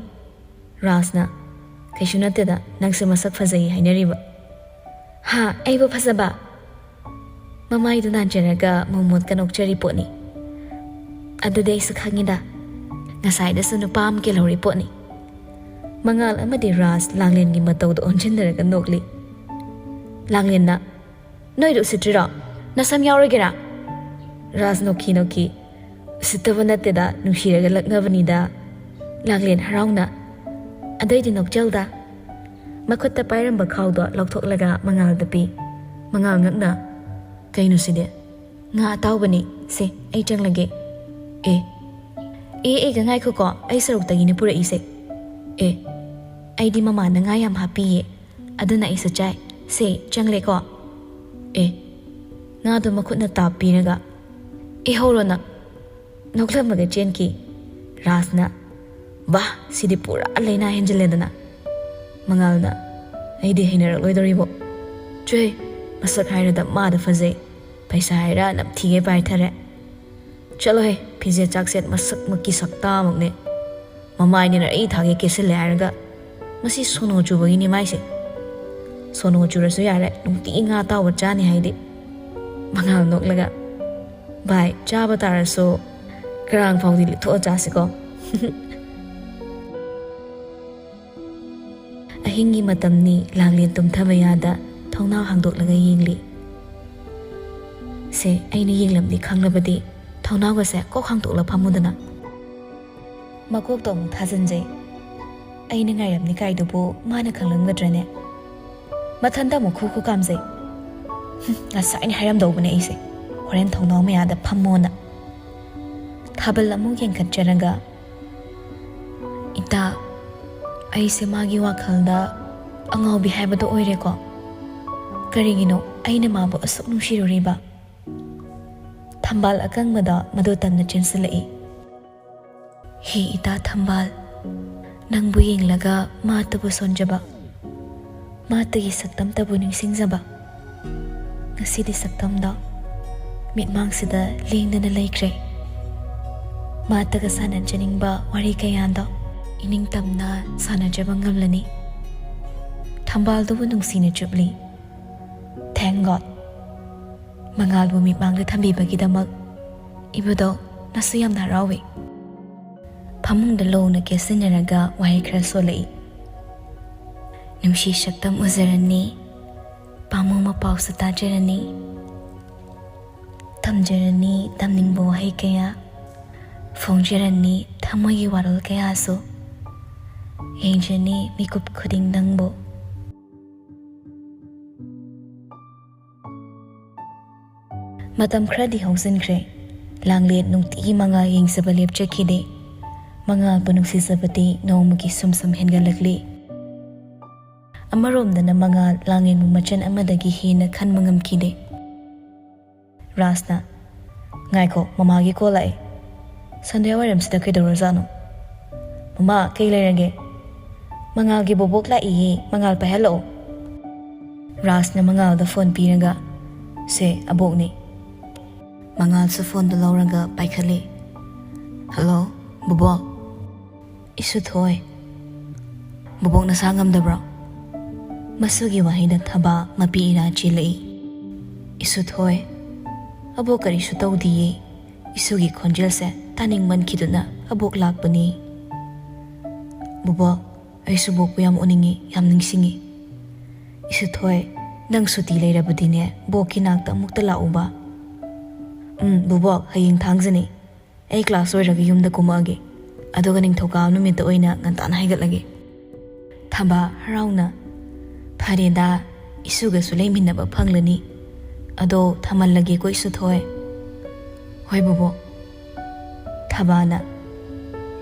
ꯔꯥꯖꯅ, "ꯀꯩꯁꯨ ꯅꯠꯇꯦꯗ, ꯅꯪꯁꯦ ꯃꯁꯛ ꯐꯖꯩ ꯍꯥꯏꯅꯔꯤꯕ꯫" "ꯍꯥ, ꯑꯩꯕꯨ ꯐꯖꯕ?" ꯃꯃꯥꯏꯗꯨ ꯅꯥꯟꯖꯔꯒ ꯃꯣꯃꯣꯠꯀ ꯅꯣꯛꯆꯔꯤ ꯄꯣꯠꯅꯤ꯫ "ꯑꯗꯨꯗꯤ ꯑꯩꯁꯨ ꯈꯪꯉꯤꯗ꯫ ꯉꯁꯥꯏꯗꯁꯨ ꯅꯨꯄꯥ ꯑꯃ ꯀꯦꯜꯍꯧꯔꯤ ꯄꯣꯠꯅꯤ꯫" ꯃꯉꯥꯜ ꯑꯃꯗꯤ ꯔꯥꯖ ꯂꯥꯡꯂꯦꯟꯒꯤ ꯃꯇꯧꯗ ꯑꯣꯟꯁꯤꯟꯅꯔꯒ ꯅꯣꯛꯂꯤ꯫ ꯂꯥꯡꯂꯦꯟꯅ, "ꯅꯣꯏꯗꯣ ꯎꯁꯤꯠꯇ꯭ꯔꯤꯔꯣ? ꯅꯁꯝ ꯌꯥꯎꯔꯒꯦꯔꯥ?" ꯔꯥꯖ ꯅꯣꯛꯈꯤ ꯅꯣꯛꯈꯤ꯫ "ꯎꯁꯤꯠꯇꯕ ꯅꯠꯇꯦꯗ, ꯅꯨꯡꯁꯤꯔꯒ ꯂꯛꯅꯕꯅꯤꯗ꯫" ꯂꯥꯡꯂꯦꯟ ꯍꯔꯥꯎꯅ, "ꯑꯗꯩꯗꯤ ꯅꯣꯛꯆꯧꯗ꯫" ꯃꯈꯨꯠꯇ ꯄꯥꯏꯔꯝꯕ ꯈꯥꯎꯗꯣ ꯂꯧꯊꯣꯛꯂꯒ ꯃꯉꯥꯜꯗ ꯄꯤ꯫ ꯃꯉꯥꯜ ꯉꯛꯅ, "ꯀꯩꯅꯣ ꯁꯤꯗꯤ?" "ꯉꯥ ꯑꯇꯥꯎꯕꯅꯤ꯫ ꯁꯦ, ꯑꯩ ꯆꯪꯂꯒꯦ꯫" "ꯑꯦ, ꯑꯦ, ꯑꯦꯒ ꯉꯥꯏꯈꯣꯀꯣ, ꯑꯩ ꯁꯔꯨꯛꯇꯒꯤꯅꯦ ꯄꯨꯔꯛꯏꯁꯦ꯫" "ꯑꯦ, ꯑꯩꯗꯤ ꯃꯃꯥꯅ ꯉꯥ ꯌꯥꯝ ꯍꯥꯞꯄꯤꯌꯦ, ꯑꯗꯨꯅ ꯑꯩꯁꯨ ꯆꯥꯏ꯫ ꯁꯦ, ꯆꯪꯂꯦꯀꯣ꯫" "ꯑꯦ꯫" ꯉꯥꯗꯣ ꯃꯈꯨꯠꯅ ꯇꯥꯞ ꯄꯤꯔꯒ, "ꯑꯦ, ꯍꯧꯔꯣ ꯅꯪ꯫" ꯅꯣꯛꯂꯝꯃꯒ ꯆꯦꯟꯈꯤ꯫ ꯔꯥꯖꯅ, "ꯕꯥ, ꯁꯤꯗꯤ ꯄꯨꯔꯥ ꯂꯥꯏꯅꯥ ꯍꯦꯟꯖꯤꯜꯂꯦꯗꯅ"꯫ ꯃꯉꯥꯜꯅ, "ꯑꯩꯗꯤ ꯍꯩꯅꯔꯛꯂꯣꯏꯗꯧꯔꯤꯕꯣ꯫ ꯆꯨꯍꯦ, ꯃꯁꯛ ꯍꯥꯏꯔꯗ ꯃꯥꯗ ꯐꯖꯩ, ꯄꯩꯁꯥ ꯍꯥꯏꯔ ꯅꯝꯊꯤꯒꯩ ꯄꯥꯏꯊꯔꯦ꯫ ꯆꯠꯂꯣꯍꯦ, ꯐꯤꯖꯦꯠ ꯆꯥꯛꯁꯦꯠ ꯃꯁꯛꯃꯛꯀꯤ ꯁꯛꯇꯥꯃꯛꯅꯦ꯫ ꯃꯃꯥꯏꯅꯤꯅ ꯑꯩ ꯊꯥꯒꯦ ꯀꯦꯁꯤꯜꯂꯦ ꯍꯥꯏꯔꯒ, ꯃꯁꯤ ꯁꯣꯅꯣ ꯆꯨꯕꯒꯤꯅꯤ ꯃꯥꯏꯁꯦ꯫ ꯁꯣꯅꯣ ꯆꯨꯔꯁꯨ ꯌꯥꯔꯦ, ꯅꯨꯡꯇꯤꯒꯤ ꯉꯥ ꯑꯇꯥꯎꯕ ꯆꯥꯅꯤ ꯍꯥꯏꯗꯤ"꯫ ꯃꯉꯥꯜ ꯅꯣꯛꯂꯒ, "ꯚꯥꯏ, ꯆꯥꯕ ꯇꯥꯔꯁꯨ ꯀꯔꯥꯡ ꯐꯥꯎꯗꯤ ꯂꯤꯠꯊꯣꯛꯑ ꯆꯥꯁꯤꯀꯣ"꯫ ꯑꯍꯤꯡꯒꯤ ꯃꯇꯝꯅꯤ, ꯂꯥꯡꯂꯦꯟ ꯇꯨꯝꯊꯕ ꯌꯥꯗ ꯊꯣꯡꯅꯥꯎ ꯍꯥꯡꯗꯣꯛꯂꯒ ꯌꯦꯡꯂꯤ꯫ "ꯁꯦ, ꯑꯩꯅ ꯌꯦꯡꯂꯝꯅꯤ ꯈꯪꯂꯕꯗꯤ ꯊꯣꯡꯅꯥꯎꯒꯁꯦ ꯀꯣꯛ ꯍꯥꯡꯗꯣꯛꯂ ꯐꯝꯃꯨꯗꯅ"꯫ ꯃꯀꯣꯛꯇꯣ ꯑꯃꯨꯛ ꯊꯥꯖꯤꯟꯖꯩ꯫ ꯑꯩꯅ ꯉꯥꯏꯔꯝꯅꯤ ꯀꯥꯏꯗꯨꯕꯨ ꯃꯥꯅ ꯈꯪꯂꯝꯒꯗ꯭ꯔꯅꯦ? ꯃꯊꯟꯇ ꯑꯃꯨꯛ ꯈꯨ ꯈꯨ ꯀꯥꯝꯖꯩ꯫ "ꯍꯨꯝ, ꯉꯁꯥꯏꯅ ꯍꯥꯏꯔꯝꯗꯧꯕꯅꯦ ꯑꯩꯁꯦ, ꯍꯣꯔꯦꯟ ꯊꯣꯡꯅꯥꯎ ꯃꯌꯥꯗ ꯐꯝꯃꯣꯅ"꯫ ꯊꯥꯕꯜ ꯑꯃꯨꯛ ꯌꯦꯡꯈꯠꯆꯔꯒ, "ꯏꯇꯥ, ꯑꯩꯁꯦ ꯃꯥꯒꯤ ꯋꯥꯈꯜꯗ ꯑꯉꯥꯎꯕꯤ ꯍꯥꯏꯕꯗꯣ ꯑꯣꯏꯔꯦꯀꯣ? ꯀꯔꯤꯒꯤꯅꯣ ꯑꯩꯅ ꯃꯥꯕꯨ ꯑꯁꯨꯛ ꯅꯨꯡꯁꯤꯔꯨꯔꯤꯕ?" ꯊꯝꯕꯥꯜ ꯑꯀꯪꯕꯗ ꯃꯗꯨ ꯇꯝꯅ ꯆꯦꯟꯁꯤꯜꯂꯛꯏ꯫ "ꯍꯦ ꯏꯇꯥ ꯊꯝꯕꯥꯜ, ꯅꯪꯕꯨ ꯌꯦꯡꯂꯒ ꯃꯥꯇꯕꯨ ꯁꯣꯟꯖꯕ, ꯃꯥꯇꯒꯤ ꯁꯛꯇꯝꯇꯕꯨ ꯅꯤꯡꯁꯤꯡꯖꯕ꯫ ꯉꯁꯤꯗꯤ ꯁꯛꯇꯝꯗꯣ ꯃꯤꯠꯃꯥꯡꯁꯤꯗ ꯂꯦꯡꯗꯅ ꯂꯩꯈ꯭ꯔꯦ꯫ ꯃꯥꯇꯒ ꯁꯥꯟꯅꯖꯅꯤꯡꯕ ꯋꯥꯔꯤ ꯀꯌꯥꯗꯣ ꯏꯅꯤꯡꯇꯝꯅ ꯁꯥꯟꯅꯖꯕ ꯉꯝꯂꯅꯤ"꯫ ꯊꯝꯕꯥꯜꯗꯨꯕꯨ ꯅꯨꯡꯁꯤꯅ ꯆꯨꯞꯂꯤ꯫ "Thank God꯫ ꯃꯉꯥꯜꯕꯨ ꯃꯤꯠꯃꯥꯡꯗ ꯊꯝꯕꯤꯕꯒꯤꯗꯃꯛ ꯏꯕꯨꯙꯧ, ꯅꯁꯨ ꯌꯥꯝꯅ ꯍꯔꯥꯎꯏ"꯫ ꯐꯃꯨꯡꯗ ꯂꯣꯡꯅ ꯀꯦꯁꯤꯟꯅꯔꯒ ꯋꯥꯍꯩ ꯈꯔ ꯁꯣꯜꯂꯛꯏ꯫ "ꯅꯨꯡꯁꯤ ꯁꯛꯇꯝ ꯎꯖꯔꯅꯤ, ꯄꯥꯝꯃꯨ ꯃꯄꯥꯎꯁꯨ ꯇꯥꯖꯔꯅꯤ꯫ ꯇꯝꯖꯔꯅꯤ ꯇꯝꯅꯤꯡꯕ ꯋꯥꯍꯩ ꯀꯌꯥ, ꯐꯣꯡꯖꯔꯅꯤ ꯊꯃꯣꯏꯒꯤ ꯋꯥꯔꯣꯜ ꯀꯌꯥꯁꯨ꯫ ꯌꯦꯡꯖꯅꯤ ꯃꯤꯀꯨꯞ ꯈꯨꯗꯤꯡ ꯅꯪꯕꯨ"꯫ ꯃꯇꯝ ꯈꯔꯗꯤ ꯍꯧꯖꯤꯟꯈ꯭ꯔꯦ꯫ ꯂꯥꯡꯂꯦꯟ ꯅꯨꯡꯇꯤꯒꯤ ꯃꯉꯥꯜ ꯌꯦꯡꯖꯕ ꯂꯦꯞꯆꯈꯤꯗꯦ꯫ ꯃꯉꯥꯜꯕꯨ ꯅꯨꯡꯁꯤꯖꯕꯗꯤ ꯅꯣꯡꯃꯒꯤ ꯁꯨꯝ ꯁꯨꯝ ꯍꯦꯟꯒꯠꯂꯛꯂꯤ꯫ ꯑꯃꯔꯣꯝꯗꯅ ꯃꯉꯥꯜ ꯂꯥꯡꯂꯦꯟꯕꯨ ꯃꯆꯟ ꯑꯃꯗꯒꯤ ꯍꯦꯟꯅ ꯈꯟꯕ ꯉꯝꯈꯤꯗꯦ꯫ ꯔꯥꯖꯅ, "ꯉꯥꯏꯈꯣ, ꯃꯃꯥꯒꯤ ꯀꯣꯜ ꯂꯥꯛꯑꯦ꯫ ꯁꯟꯙ꯭ꯌꯥ ꯋꯥꯏꯔꯝꯁꯤꯗ ꯀꯩꯗꯧꯔꯖꯥꯠꯅꯣ?" "ꯃꯃꯥ, ꯀꯩ ꯂꯩꯔꯒꯦ?" "ꯃꯉꯥꯜꯒꯤ ꯕꯣꯕꯣꯛ ꯂꯥꯛꯏꯌꯦ, ꯃꯉꯥꯜ ꯄꯥꯏꯍꯜꯂꯛꯑꯣ꯫" ꯔꯥꯖꯅ ꯃꯉꯥꯜꯗ ꯐꯣꯟ ꯄꯤꯔꯒ, "ꯁꯦ, ꯑꯕꯣꯛꯅꯦ꯫" ꯃꯉꯥꯜꯁꯨ ꯐꯣꯟꯗꯨ ꯂꯧꯔꯒ ꯄꯥꯏꯈꯠꯂꯤ꯫ "ꯍꯜꯂꯣ, ꯕꯣꯕꯣꯛ꯫" "ꯏꯁꯨꯊꯣꯏ, ꯕꯣꯕꯣꯛ ꯅꯁꯥ ꯉꯝꯗꯕ꯭ꯔꯣ?" ꯃꯁꯨꯒꯤ ꯋꯥꯍꯩꯗ ꯊꯕꯥ ꯃꯄꯤ ꯏꯔꯥ ꯆꯦꯜꯂꯛꯏ꯫ "ꯏꯁꯨꯊꯣꯏ, ꯑꯕꯣꯛ ꯀꯔꯤꯁꯨ ꯇꯧꯗꯤꯌꯦ꯫ ꯏꯁꯨꯒꯤ ꯈꯣꯟꯖꯦꯜꯁꯦ ꯇꯥꯅꯤꯡꯃꯟꯈꯤꯗꯨꯅ ꯑꯕꯣꯛ ꯂꯥꯛꯄꯅꯤ꯫" "ꯕꯣꯕꯣꯛ, ꯑꯩꯁꯨ ꯕꯣꯛꯄꯨ ꯌꯥꯝ ꯎꯅꯤꯡꯉꯤ, ꯌꯥꯝ ꯅꯤꯡꯁꯤꯡꯉꯤ꯫" "ꯏꯁꯨꯊꯣꯏ, ꯅꯪ ꯁꯨꯇꯤ ꯂꯩꯔꯕꯗꯤꯅꯦ, ꯕꯣꯛꯀꯤ ꯅꯥꯛꯇ ꯑꯃꯨꯛꯇ ꯂꯥꯛꯎꯕ꯫" "ꯎꯝ, ꯕꯣꯕꯣꯛ, ꯍꯌꯦꯡ ꯊꯥꯡꯖꯅꯤ꯫ ꯑꯩ ꯀ꯭ꯂꯥꯁ ꯂꯣꯏꯔꯒ ꯌꯨꯝꯗ ꯀꯨꯝꯃꯛꯑꯒꯦ꯫ ꯑꯗꯨꯒ ꯅꯤꯡꯊꯧꯀꯥꯕ ꯅꯨꯃꯤꯠꯇ ꯑꯣꯏꯅ ꯉꯟꯇꯥꯅ ꯍꯥꯏꯒꯠꯂꯒꯦ꯫" ꯊꯕꯥ ꯍꯔꯥꯎꯅ, "ꯐꯔꯦꯗ, ꯏꯁꯨꯒꯁꯨ ꯂꯩꯃꯤꯟꯅꯕ ꯐꯪꯂꯅꯤ꯫ ꯑꯗꯣ ꯊꯝꯃꯜꯂꯒꯦꯀꯣ, ꯏꯁꯨꯊꯣꯏ꯫" "ꯍꯣꯏ, ꯕꯣꯕꯣꯛ꯫" ꯊꯕꯥꯅ,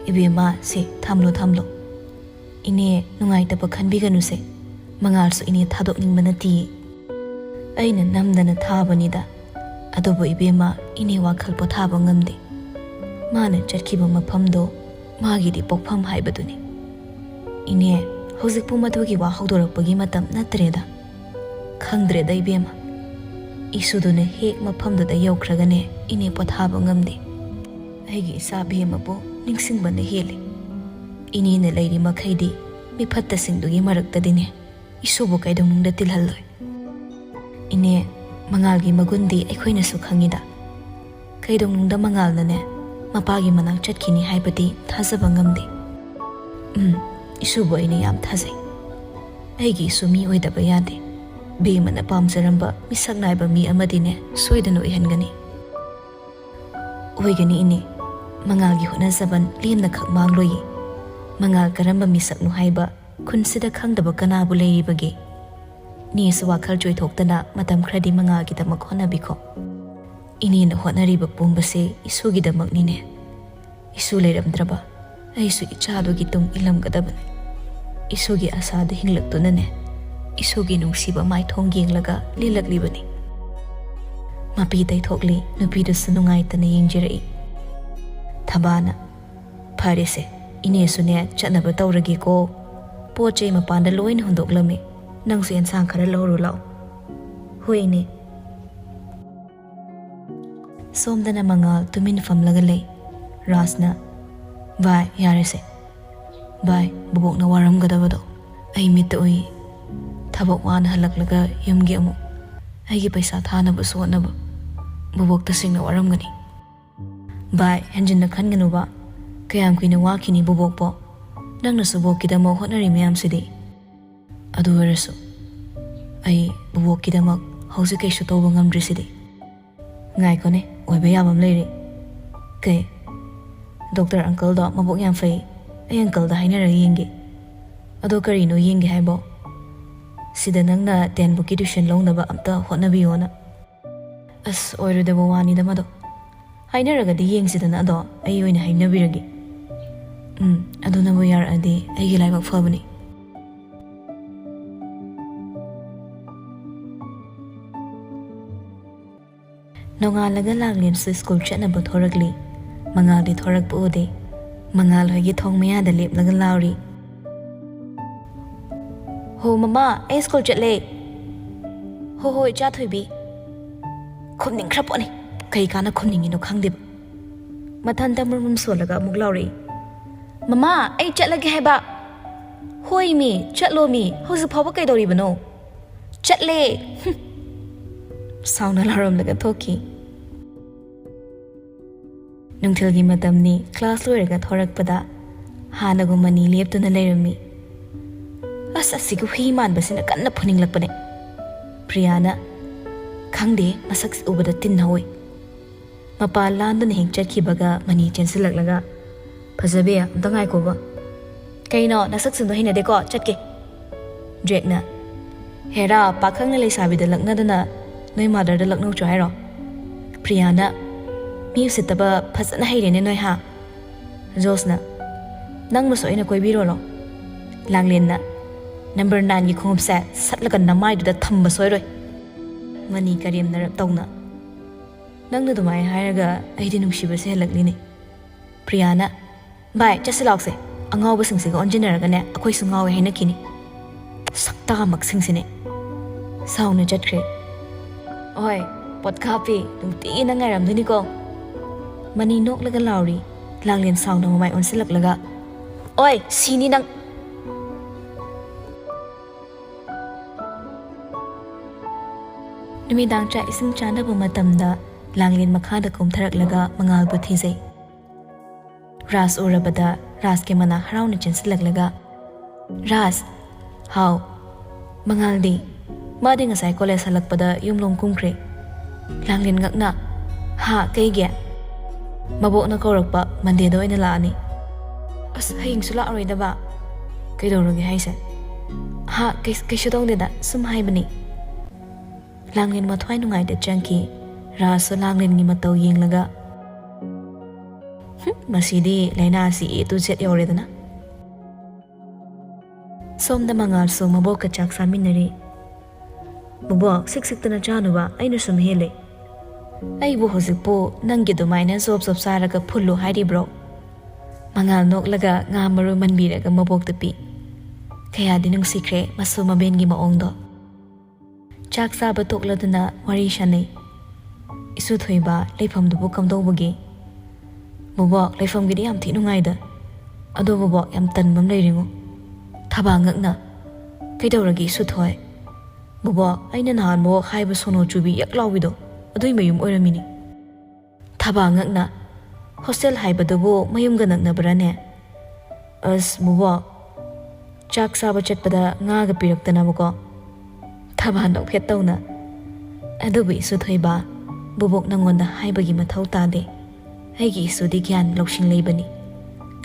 "ꯏꯕꯦꯝꯃ, ꯁꯦ, ꯊꯝꯂꯣ, ꯊꯝꯂꯣ꯫" "ꯏꯅꯦ, ꯅꯨꯡꯉꯥꯏꯇꯕ ꯈꯟꯕꯤꯒꯅꯨꯁꯦ꯫ ꯃꯉꯥꯜꯁꯨ ꯏꯅꯦ ꯊꯥꯗꯣꯛꯅꯤꯡꯕ ꯅꯠꯇꯤꯌꯦ꯫ ꯑꯩꯅ ꯅꯝꯗꯅ ꯊꯥꯕꯅꯤꯗ꯫ ꯑꯗꯨꯕꯨ ꯏꯕꯦꯝꯃ, ꯏꯅꯦ ꯋꯥꯈꯜ ꯄꯣꯊꯥꯕ ꯉꯝꯗꯦ꯫ ꯃꯥꯅ ꯆꯠꯈꯤꯕ ꯃꯐꯝꯗꯣ ꯃꯥꯒꯤꯗꯤ ꯄꯣꯛꯐꯝ ꯍꯥꯏꯕꯗꯨꯅꯤ꯫ ꯏꯅꯦ, ꯍꯧꯖꯤꯛꯄꯨ ꯃꯗꯨꯒꯤ ꯋꯥ ꯍꯧꯗꯣꯔꯛꯄꯒꯤ ꯃꯇꯝ ꯅꯠꯇ꯭ꯔꯦꯗ꯫ ꯈꯪꯗ꯭ꯔꯦꯗ ꯏꯕꯦꯝꯃ꯫ ꯏꯁꯨꯗꯨꯅ ꯍꯦꯛ ꯃꯐꯝꯗꯨꯗ ꯌꯧꯈ꯭ꯔꯒꯅꯦ, ꯏꯅꯦ ꯄꯣꯊꯥꯕ ꯉꯝꯗꯦ꯫ ꯑꯩꯒꯤ ꯏꯆꯥ ꯕꯦꯝꯃꯕꯨ ꯅꯤꯡꯁꯤꯡꯕꯅ ꯍꯦꯜꯂꯤ꯫ ꯏꯅꯦꯅ ꯂꯩꯔꯤ ꯃꯈꯩꯗꯤ ꯃꯤꯐꯠꯇꯁꯤꯡꯗꯨꯒꯤ ꯃꯔꯛꯇꯗꯤꯅꯦ, ꯏꯁꯨꯕꯨ ꯀꯩꯗꯧꯅꯨꯡꯗ ꯇꯤꯜꯍꯜꯂꯣꯏ꯫ ꯏꯅꯦ, ꯃꯉꯥꯜꯒꯤ ꯃꯒꯨꯟꯗꯤ ꯑꯩꯈꯣꯏꯅꯁꯨ ꯈꯪꯉꯤꯗ꯫ ꯀꯩꯗꯧꯅꯨꯡꯗ ꯃꯉꯥꯜꯅꯅꯦ, ꯃꯄꯥꯒꯤ ꯃꯅꯥꯛ ꯆꯠꯈꯤꯅꯤ ꯍꯥꯏꯕꯗꯤ ꯊꯥꯖꯕ ꯉꯝꯗꯦ꯫ ꯎꯝ, ꯏꯁꯨꯕꯨ ꯑꯩꯅ ꯌꯥꯝ ꯊꯥꯖꯩ꯫ ꯑꯩꯒꯤ ꯏꯁꯨ ꯃꯤ ꯑꯣꯏꯗꯕ ꯌꯥꯗꯦ꯫ ꯕꯦꯝꯃꯅ ꯄꯥꯝꯖꯔꯝꯕ ꯃꯤꯁꯛ ꯅꯥꯏꯕ ꯃꯤ ꯑꯃꯗꯤꯅꯦ ꯁꯣꯏꯗꯅ ꯑꯣꯏꯍꯟꯒꯅꯤ꯫" "ꯑꯣꯏꯒꯅꯤ ꯏꯅꯦ꯫ ꯃꯉꯥꯜꯒꯤ ꯍꯣꯠꯅꯖꯃꯟ ꯂꯦꯝꯅ ꯈꯛ ꯃꯥꯡꯂꯣꯏꯌꯦ꯫ ꯃꯉꯥꯜ ꯀꯔꯝꯕ ꯃꯤꯁꯛꯅꯣ ꯍꯥꯏꯕ ꯈꯨꯟꯁꯤꯗ ꯈꯪꯗꯕ ꯀꯅꯥꯕꯨ ꯂꯩꯔꯤꯕꯒꯦ? ꯏꯅꯦꯁꯨ ꯋꯥꯈꯜ ꯆꯣꯏꯊꯣꯛꯇꯅ ꯃꯇꯝ ꯈꯔꯗꯤ ꯃꯉꯥꯜꯒꯤꯗꯃꯛ ꯍꯣꯠꯅꯕꯤꯈꯣ꯫ ꯏꯅꯦꯅ ꯍꯣꯠꯅꯔꯤꯕ ꯄꯨꯝꯕꯁꯦ ꯏꯁꯨꯒꯤꯗꯃꯛꯅꯤꯅꯦ꯫ ꯏꯁꯨ ꯂꯩꯔꯝꯗ꯭ꯔꯕ ꯑꯩꯁꯨ ꯏꯆꯥꯗꯨꯒꯤ ꯇꯨꯡ ꯏꯜꯂꯝꯒꯗꯕꯅꯤ꯫ ꯏꯁꯨꯒꯤ ꯑꯁꯥꯗ ꯍꯤꯡꯂꯛꯇꯨꯅꯅꯦ, ꯏꯁꯨꯒꯤ ꯅꯨꯡꯁꯤꯕ ꯃꯥꯏꯊꯣꯡ ꯌꯦꯡꯂꯒ ꯂꯦꯜꯂꯛꯂꯤꯕꯅꯤ꯫" ꯃꯄꯤ ꯇꯩꯊꯣꯛꯂꯤ, ꯅꯨꯄꯤꯗꯨꯁꯨ ꯅꯨꯡꯉꯥꯏꯇꯅ ꯌꯦꯡꯖꯔꯛꯏ꯫ ꯊꯕꯥꯅ, "ꯐꯔꯦꯁꯦ, "ꯏꯅꯦꯁꯨꯅꯦ ꯆꯠꯅꯕ ꯇꯧꯔꯒꯦꯀꯣ꯫ ꯄꯣꯠ ꯆꯩ ꯃꯄꯥꯟꯗ ꯂꯣꯏꯅ ꯍꯨꯟꯗꯣꯛꯂꯝꯃꯦ꯫ ꯅꯪꯁꯨ ꯑꯦꯟꯁꯥꯡ ꯈꯔ ꯂꯧꯔꯨ ꯂꯥꯛꯑꯣ꯫" "ꯍꯣꯏ, ꯏꯅꯦ꯫" ꯁꯣꯝꯗꯅ ꯃꯉꯥꯜ ꯇꯨꯃꯤꯟ ꯐꯝꯂꯒ ꯂꯩ꯫ ꯔꯥꯖꯅ, "ꯚꯥꯏ, ꯌꯥꯔꯦꯁꯦ꯫ ꯚꯥꯏ, ꯕꯣꯕꯣꯛꯅ ꯋꯥꯔꯝꯒꯗꯕꯗꯣ ꯑꯩ ꯃꯤꯠꯇ ꯎꯏ꯫ ꯊꯕꯛ ꯋꯥꯅ ꯍꯜꯂꯛꯂꯒ ꯌꯨꯝꯒꯤ ꯑꯃꯨꯛ ꯑꯩꯒꯤ ꯄꯩꯁꯥ ꯊꯥꯅꯕꯁꯨ ꯍꯣꯠꯅꯕ꯫ ꯕꯣꯕꯣꯛ ꯇꯁꯦꯡꯅ ꯋꯥꯔꯝꯒꯅꯤ꯫" "ꯚꯥꯏ, ꯍꯦꯟꯖꯤꯟꯅ ꯈꯟꯒꯅꯨꯕ꯫ ꯀꯌꯥꯝ ꯀꯨꯏꯅ ꯋꯥꯈꯤꯅꯤ ꯕꯣꯕꯣꯛꯄꯣ? ꯅꯪꯅꯁꯨ ꯕꯣꯕꯣꯛꯀꯤꯗꯃꯛ ꯍꯣꯠꯅꯔꯤ ꯃꯌꯥꯝꯁꯤꯗꯤ꯫ ꯑꯗꯨ ꯑꯣꯏꯔꯁꯨ ꯑꯩ ꯕꯣꯕꯣꯛꯀꯤꯗꯃꯛ ꯍꯧꯖꯤꯛ ꯀꯩꯁꯨ ꯇꯧꯕ ꯉꯝꯗ꯭ꯔꯤꯁꯤꯗꯤ꯫" "ꯉꯥꯏꯈꯣꯅꯦ, ꯑꯣꯏꯕ ꯌꯥꯕ ꯑꯃ ꯂꯩꯔꯦ꯫" "ꯀꯩ?" "ꯗꯣꯛꯇꯔ ꯑꯪꯀꯜꯗꯣ ꯃꯕꯨꯛ ꯌꯥꯝ ꯐꯩ꯫ ꯑꯩ ꯑꯪꯀꯜꯗ ꯍꯥꯏꯅꯔꯒ ꯌꯦꯡꯒꯦ꯫" "ꯑꯗꯣ ꯀꯔꯤꯅꯣ ꯌꯦꯡꯒꯦ ꯍꯥꯏꯕꯣ?" "ꯁꯤꯗ ꯅꯪꯅ ꯇꯦꯟꯕꯨꯛꯀꯤ ꯇ꯭ꯌꯨꯁꯟ ꯂꯧꯅꯕ ꯑꯝꯇ ꯍꯣꯠꯅꯕꯤꯌꯣꯅ꯫" "ꯑꯁ, ꯑꯣꯏꯔꯣꯏꯗꯕ ꯋꯥꯅꯤꯗ ꯃꯗꯣ꯫ ꯍꯥꯏꯅꯔꯒꯗꯤ ꯌꯦꯡꯁꯤꯗꯅ, ꯑꯗꯣ ꯑꯩ ꯑꯣꯏꯅ ꯍꯥꯏꯅꯕꯤꯔꯒꯦ꯫" "ꯎꯝ, ꯑꯗꯨꯅꯕꯨ ꯌꯥꯔꯛꯑꯗꯤ ꯑꯩꯒꯤ ꯂꯥꯏꯕꯛ ꯐꯕꯅꯤ꯫" ꯅꯣꯡꯉꯥꯜꯂꯒ ꯂꯥꯡꯂꯦꯟꯁꯨ ꯁ꯭ꯀꯨꯜ ꯆꯠꯅꯕ ꯊꯣꯔꯛꯂꯤ꯫ ꯃꯉꯥꯜꯗꯤ ꯊꯣꯔꯛꯄ ꯎꯗꯦ꯫ ꯃꯉꯥꯜ ꯍꯣꯏꯒꯤ ꯊꯣꯡ ꯃꯌꯥꯗ ꯂꯦꯞꯂꯒ ꯂꯥꯎꯔꯤ, "ꯍꯣ ꯃꯃꯥ, ꯑꯩ ꯁ꯭ꯀꯨꯜ ꯆꯠꯂꯦ꯫" "ꯍꯣ ꯍꯣꯏ, ꯏꯆꯥ ꯊꯣꯏꯕꯤ꯫" ꯈꯨꯝꯅꯤꯡꯈ꯭ꯔ ꯄꯣꯠꯅꯤ꯫ ꯀꯩ ꯀꯥꯟꯅ ꯈꯨꯝꯅꯤꯡꯉꯤꯅꯣ ꯈꯪꯗꯦꯕ꯫ ꯃꯊꯟꯇ ꯃꯨꯔꯃꯨꯝ ꯁꯣꯜꯂꯒ ꯑꯃꯨꯛ ꯂꯥꯎꯔꯛꯏ, "ꯃꯃꯥ, ꯑꯩ ꯆꯠꯂꯒꯦ ꯍꯥꯏꯕ꯫" "ꯍꯣꯏ ꯃꯤ, ꯆꯠꯂꯣ ꯃꯤ, ꯍꯧꯖꯤꯛ ꯐꯥꯎꯕ ꯀꯩꯗꯧꯔꯤꯕꯅꯣ?" "ꯆꯠꯂꯦ!" ꯍꯨꯝ꯫ ꯁꯥꯎꯅ ꯂꯥꯎꯔꯝꯂꯒ ꯊꯣꯛꯈꯤ꯫ ꯅꯨꯡꯊꯤꯜꯒꯤ ꯃꯇꯝꯅꯤ꯫ ꯀ꯭ꯂꯥꯁ ꯂꯣꯏꯔꯒ ꯊꯣꯔꯛꯄꯗ ꯍꯥꯟꯅꯒꯨꯝ ꯃꯅꯤ ꯂꯦꯞꯇꯨꯅ ꯂꯩꯔꯝꯃꯤ꯫ "ꯑꯁ, ꯑꯁꯤꯒꯤ ꯍꯨꯏ ꯃꯥꯟꯕꯁꯤꯅ ꯀꯟꯅ ꯐꯨꯅꯤꯡꯂꯛꯄꯅꯦ꯫" ꯄ꯭ꯔꯤꯌꯥꯅ, "ꯈꯪꯗꯦ, ꯃꯁꯛꯁꯤ ꯎꯕꯗ ꯇꯤꯟ ꯍꯧꯏ꯫" ꯃꯄꯥ ꯂꯥꯟꯗꯨꯅ ꯍꯦꯛ ꯆꯠꯈꯤꯕꯒ ꯃꯅꯤ ꯆꯦꯟꯁꯤꯜꯂꯛꯂꯒ, "ꯐꯖꯕꯤ, ꯑꯝꯇ ꯉꯥꯏꯈꯣꯕ꯫" "ꯀꯩꯅꯣ, ꯅꯁꯛꯁꯤꯡꯗꯣ ꯍꯩꯅꯗꯦꯀꯣ, ꯆꯠꯀꯦ꯫" ꯖꯦꯛꯅ, "ꯍꯦꯔꯥ, ꯄꯥꯈꯪꯅ ꯂꯩꯁꯥꯕꯤꯗ ꯂꯛꯅꯗꯅ ꯅꯣꯏ ꯃꯥꯗꯔꯗ ꯂꯛꯅꯧꯆꯣ ꯍꯥꯏꯔꯣ?" ꯄ꯭ꯔꯤꯌꯥꯅ, "ꯃꯤ ꯎꯁꯤꯠꯇꯕ ꯐꯖꯅ ꯍꯩꯔꯦꯅꯦ ꯅꯣꯏ, ꯍꯥ?" ꯖꯣꯁꯅ, "ꯅꯪꯕꯨꯁꯨ ꯑꯩꯅ ꯀꯣꯏꯕꯤꯔꯣꯔꯣ?" ꯂꯥꯡꯂꯦꯟꯅ, "ꯅꯝꯕꯔ ꯅꯥꯏꯟꯒꯤ ꯈꯣꯡꯎꯞꯁꯦ ꯁꯠꯂꯒ ꯅꯃꯥꯏꯗꯨꯗ ꯊꯝꯕ ꯁꯣꯏꯔꯣꯏ꯫" ꯃꯅꯤ ꯀꯔꯦꯝꯅꯔꯞ ꯇꯧꯅ, "ꯅꯪꯅ ꯑꯗꯨꯃꯥꯏꯅ ꯍꯥꯏꯔꯒ ꯑꯩꯗꯤ ꯅꯨꯡꯁꯤꯕꯁꯦ ꯍꯦꯜꯂꯛꯂꯤꯅꯦ꯫" ꯄ꯭ꯔꯤꯌꯥꯅ, ꯚꯥꯏ, ꯆꯠꯁꯤ ꯂꯥꯛꯁꯦ꯫ ꯑꯉꯥꯎꯕꯁꯤꯡꯁꯤꯒ ꯑꯣꯟꯁꯤꯟꯅꯔꯒꯅꯦ, ꯑꯩꯈꯣꯏꯁꯨ ꯉꯥꯎꯋꯦ ꯍꯥꯏꯅꯈꯤꯅꯤ꯫ ꯁꯛꯇꯥꯃꯛꯁꯤꯡꯁꯤꯅꯦ꯫ ꯁꯥꯎꯅ ꯆꯠꯈ꯭ꯔꯦ꯫ ꯍꯣꯏ, ꯄꯣꯠ ꯀꯥꯞꯄꯤ, ꯅꯨꯡꯇꯤꯒꯤ ꯅꯪ ꯉꯥꯏꯔꯝꯗꯣꯏꯅꯤꯀꯣ꯫ ꯃꯅꯤ ꯅꯣꯛꯂꯒ ꯂꯥꯎꯔꯤ꯫ ꯂꯥꯡꯂꯦꯟ ꯁꯥꯎꯅ ꯃꯃꯥꯏ ꯑꯣꯟꯁꯤꯜꯂꯛꯂꯒ, "ꯑꯣꯏ, ꯁꯤꯅꯤ ꯅꯪ!" ꯅꯨꯃꯤꯗꯥꯡ ꯆꯥꯛ ꯏꯁꯤꯡ ꯆꯥꯅꯕ ꯃꯇꯝꯗ ꯂꯥꯡꯂꯦꯟ ꯃꯈꯥꯗ ꯀꯨꯝꯊꯔꯛꯂꯒ ꯃꯉꯥꯜꯕꯨ ꯊꯤꯖꯩ꯫ ꯔꯥꯖ ꯎꯔꯕꯗ ꯔꯥꯖꯀꯤ ꯃꯅꯥꯛ ꯍꯔꯥꯎꯅ ꯆꯦꯟꯁꯤꯜꯂꯛꯂꯒ, "ꯔꯥꯖ!" "ꯍꯥꯎ?" "ꯃꯉꯥꯜꯗꯤ?" "ꯃꯥꯗꯤ ꯉꯁꯥꯏ ꯀꯣꯂꯦꯖ ꯍꯜꯂꯛꯄꯗ ꯌꯨꯝꯂꯣꯝ ꯀꯨꯝꯈ꯭ꯔꯦ꯫" ꯂꯥꯡꯂꯦꯟ ꯉꯛꯅ, "ꯍꯥ, ꯀꯩꯒꯤ?" "ꯃꯕꯣꯛꯅ ꯀꯧꯔꯛꯄ, ꯃꯟꯗꯦꯗ ꯑꯣꯏꯅ ꯂꯥꯛꯑꯅꯤ꯫" "ꯑꯁ, ꯍꯌꯦꯡꯁꯨ ꯂꯥꯛꯑꯔꯣꯏꯗꯕ?" "ꯀꯩꯗꯧꯔꯒꯦ ꯍꯥꯏꯁꯦ?" "ꯍꯥ, ꯀꯩ-, ꯀꯩꯁꯨ ꯇꯧꯗꯦꯗ, ꯁꯨꯝ ꯍꯥꯏꯕꯅꯤ꯫" ꯂꯥꯡꯂꯦꯟ ꯃꯊ꯭ꯋꯥꯏ ꯅꯨꯡꯉꯥꯏꯇ ꯆꯪꯈꯤ꯫ ꯔꯥꯖꯁꯨ ꯂꯥꯡꯂꯦꯟꯒꯤ ꯃꯇꯧ ꯌꯦꯡꯂꯒ, "ꯍꯨꯝ, ꯃꯁꯤꯗꯤ ꯂꯥꯏꯅꯥꯁꯤ A to Z ꯌꯧꯔꯦꯗꯅ꯫" ꯁꯣꯝꯗ ꯃꯉꯥꯜꯁꯨ ꯃꯕꯣꯛꯀ ꯆꯥꯛ ꯆꯥꯃꯤꯟꯅꯔꯤ꯫ "ꯕꯣꯕꯣꯛ, ꯁꯤꯛ ꯁꯤꯛꯇꯅ ꯆꯥꯅꯨꯕ, ꯑꯩꯅ ꯁꯨꯝ ꯍꯦꯜꯂꯦ꯫" "ꯑꯩꯕꯨ ꯍꯧꯖꯤꯛꯄꯨ ꯅꯪꯒꯤ ꯑꯗꯨꯃꯥꯏꯅ ꯖꯣꯞ ꯖꯣꯞ ꯆꯥꯔꯒ ꯐꯨꯜꯂꯨ ꯍꯥꯏꯔꯤꯕ꯭ꯔꯣ?" ꯃꯉꯥꯜ ꯅꯣꯛꯂꯒ ꯉꯥ ꯃꯔꯨ ꯃꯟꯕꯤꯔꯒ ꯃꯕꯣꯛꯇ ꯄꯤ꯫ ꯀꯌꯥꯗꯤ ꯅꯨꯡꯁꯤꯈ꯭ꯔꯦ ꯃꯁꯨ ꯃꯕꯦꯟꯒꯤ ꯃꯑꯣꯡꯗꯣ꯫ ꯆꯥꯛ ꯆꯥꯕ ꯇꯣꯛꯂꯗꯨꯅ ꯋꯥꯔꯤ ꯁꯥꯟꯅꯩ꯫ "ꯏꯁꯨ ꯊꯣꯏꯕ, ꯂꯩꯐꯝꯗꯨꯕꯨ ꯀꯝꯗꯧꯕꯒꯦ?" "ꯕꯣꯕꯣꯛ, ꯂꯩꯐꯝꯒꯤꯗꯤ ꯌꯥꯝ ꯊꯤ ꯅꯨꯡꯉꯥꯏꯗ꯫ ꯑꯗꯣ ꯕꯣꯕꯣꯛ, ꯌꯥꯝ ꯇꯟꯕ ꯑꯃ ꯂꯩꯔꯦꯉꯣ꯫" ꯊꯕꯥ ꯉꯛꯅ, "ꯀꯩꯗꯧꯔꯒꯦ ꯏꯁꯨ ꯊꯣꯏ?" "ꯕꯣꯕꯣꯛ, ꯑꯩꯅ ꯅꯍꯥꯟꯃꯨꯛ ꯍꯥꯏꯕ ꯁꯣꯅꯣ ꯆꯨꯕꯤ ꯌꯛ ꯂꯥꯎꯕꯤꯗꯣ, ꯑꯗꯨꯏ ꯃꯌꯨꯝ ꯑꯣꯏꯔꯝꯃꯤꯅꯤ꯫" ꯊꯕꯥ ꯉꯛꯅ, "ꯍꯣꯁꯇꯦꯜ ꯍꯥꯏꯕꯗꯨꯕꯨ ꯃꯌꯨꯝꯒ ꯅꯛꯅꯕ꯭ꯔꯥꯅꯦ?" "ꯑꯁ ꯕꯣꯕꯣꯛ, ꯆꯥꯛ ꯆꯥꯕ ꯆꯠꯄꯗ ꯉꯥꯒ ꯄꯤꯔꯛꯇꯅꯕꯀꯣ꯫" ꯊꯕꯥ ꯅꯣꯛꯐꯦꯠ ꯇꯧꯅ, "ꯑꯗꯨꯕꯨ ꯏꯁꯨ ꯊꯣꯏꯕ, ꯕꯣꯕꯣꯛ ꯅꯪꯉꯣꯟꯗ ꯍꯥꯏꯕꯒꯤ ꯃꯊꯧ ꯇꯥꯗꯦ꯫ ꯑꯩꯒꯤ ꯏꯁꯨꯗꯤ ꯒ꯭ꯌꯥꯟ ꯂꯧꯁꯤꯡ ꯂꯩꯕꯅꯤ꯫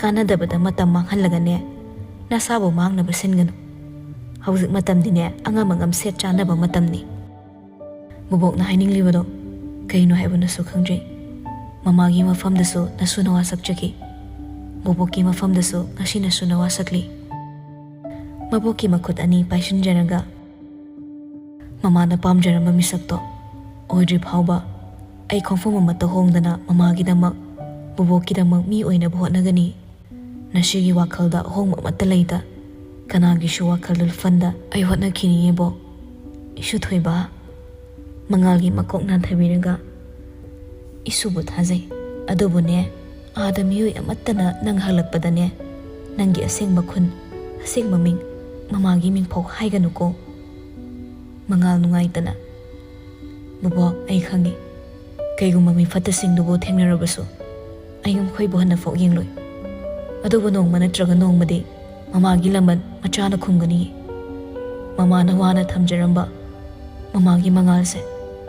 ꯀꯥꯟꯅꯗꯕꯗ ꯃꯇꯝ ꯃꯥꯡꯍꯜꯂꯒꯅꯦ, ꯅꯁꯥꯕꯨ ꯃꯥꯡꯅꯕ ꯁꯤꯟꯒꯅꯨ꯫ ꯍꯧꯖꯤꯛ ꯃꯇꯝꯗꯤꯅꯦ, ꯑꯉꯝ ꯑꯉꯝ ꯁꯦꯠ ꯆꯥꯅꯕ ꯃꯇꯝꯅꯤ꯫" ꯕꯣꯕꯣꯛꯅ ꯍꯥꯏꯅꯤꯡꯂꯤꯕꯗꯣ ꯀꯩꯅꯣ ꯍꯥꯏꯕꯅꯁꯨ ꯈꯪꯗ꯭ꯔꯦ꯫ ꯃꯃꯥꯒꯤ ꯃꯐꯝꯗꯁꯨ ꯅꯁꯨ ꯅꯋꯥ ꯁꯛꯆꯈꯤ꯫ ꯕꯣꯕꯣꯛꯀꯤ ꯃꯐꯝꯗꯁꯨ ꯉꯁꯤ ꯅꯁꯨ ꯅꯋꯥ ꯁꯛꯂꯤ꯫ ꯃꯕꯣꯛꯀꯤ ꯃꯈꯨꯠ ꯑꯅꯤ ꯄꯥꯏꯁꯤꯟꯖꯔꯒ, "ꯃꯃꯥꯅ ꯄꯥꯝꯖꯔꯝꯕ ꯃꯤꯁꯛꯇꯣ ꯑꯣꯏꯗ꯭ꯔꯤ ꯐꯥꯎꯕ ꯑꯩ ꯈꯣꯡꯐꯝ ꯑꯃꯠꯇ ꯍꯣꯡꯗꯅ ꯃꯃꯥꯒꯤꯗꯃꯛ, ꯕꯣꯕꯣꯛꯀꯤꯗꯃꯛ ꯃꯤ ꯑꯣꯏꯅꯕ ꯍꯣꯠꯅꯒꯅꯤ꯫ ꯉꯁꯤꯒꯤ ꯋꯥꯈꯜꯗ ꯑꯍꯣꯡꯕ ꯑꯃꯠꯇ ꯂꯩꯇ꯫ ꯀꯅꯥꯒꯤꯁꯨ ꯋꯥꯈꯜ ꯂꯨꯞꯐꯟꯗ ꯑꯩ ꯍꯣꯠꯅꯈꯤꯅꯤꯌꯦꯕꯣ꯫ ꯏꯁꯨ ꯊꯣꯏꯕ, ꯃꯉꯥꯜꯒꯤ ꯃꯀꯣꯛ ꯅꯥꯟꯊꯕꯤꯔꯒ, "ꯏꯁꯨꯕꯨ ꯊꯥꯖꯩ, ꯑꯗꯨꯕꯨꯅꯦ, ꯑꯥꯗ ꯃꯤꯑꯣꯏ ꯑꯃꯠꯇꯅ ꯅꯪ ꯍꯜꯂꯛꯄꯗꯅꯦ, ꯅꯪꯒꯤ ꯑꯁꯦꯡꯕ ꯈꯨꯟ, ꯑꯁꯦꯡꯕ ꯃꯤꯡ, ꯃꯃꯥꯒꯤ ꯃꯤꯡꯐꯥꯎ ꯍꯥꯏꯒꯅꯨꯀꯣ꯫" ꯃꯉꯥꯜ ꯅꯨꯡꯉꯥꯏꯇꯅ, "ꯕꯣꯕꯣꯛ, ꯑꯩ ꯈꯪꯉꯤ꯫ ꯀꯩꯒꯨꯝꯕ ꯃꯤ ꯐꯠꯇꯁꯤꯡꯗꯨꯕꯨ ꯊꯦꯡꯅꯔꯕꯁꯨ, ꯑꯩ ꯃꯈꯣꯏꯕꯨ ꯍꯟꯅ ꯐꯥꯎ ꯌꯦꯡꯂꯣꯏ꯫ ꯑꯗꯨꯕꯨ ꯅꯣꯡꯃ ꯅꯠꯇ꯭ꯔꯒ ꯅꯣꯡꯃꯗꯤ ꯃꯃꯥꯒꯤ ꯂꯃꯟ ꯃꯆꯥꯅ ꯈꯨꯝꯒꯅꯤ꯫ ꯃꯃꯥꯅ ꯋꯥꯅ ꯊꯝꯖꯔꯝꯕ ꯃꯃꯥꯒꯤ ꯃꯉꯥꯜꯁꯦ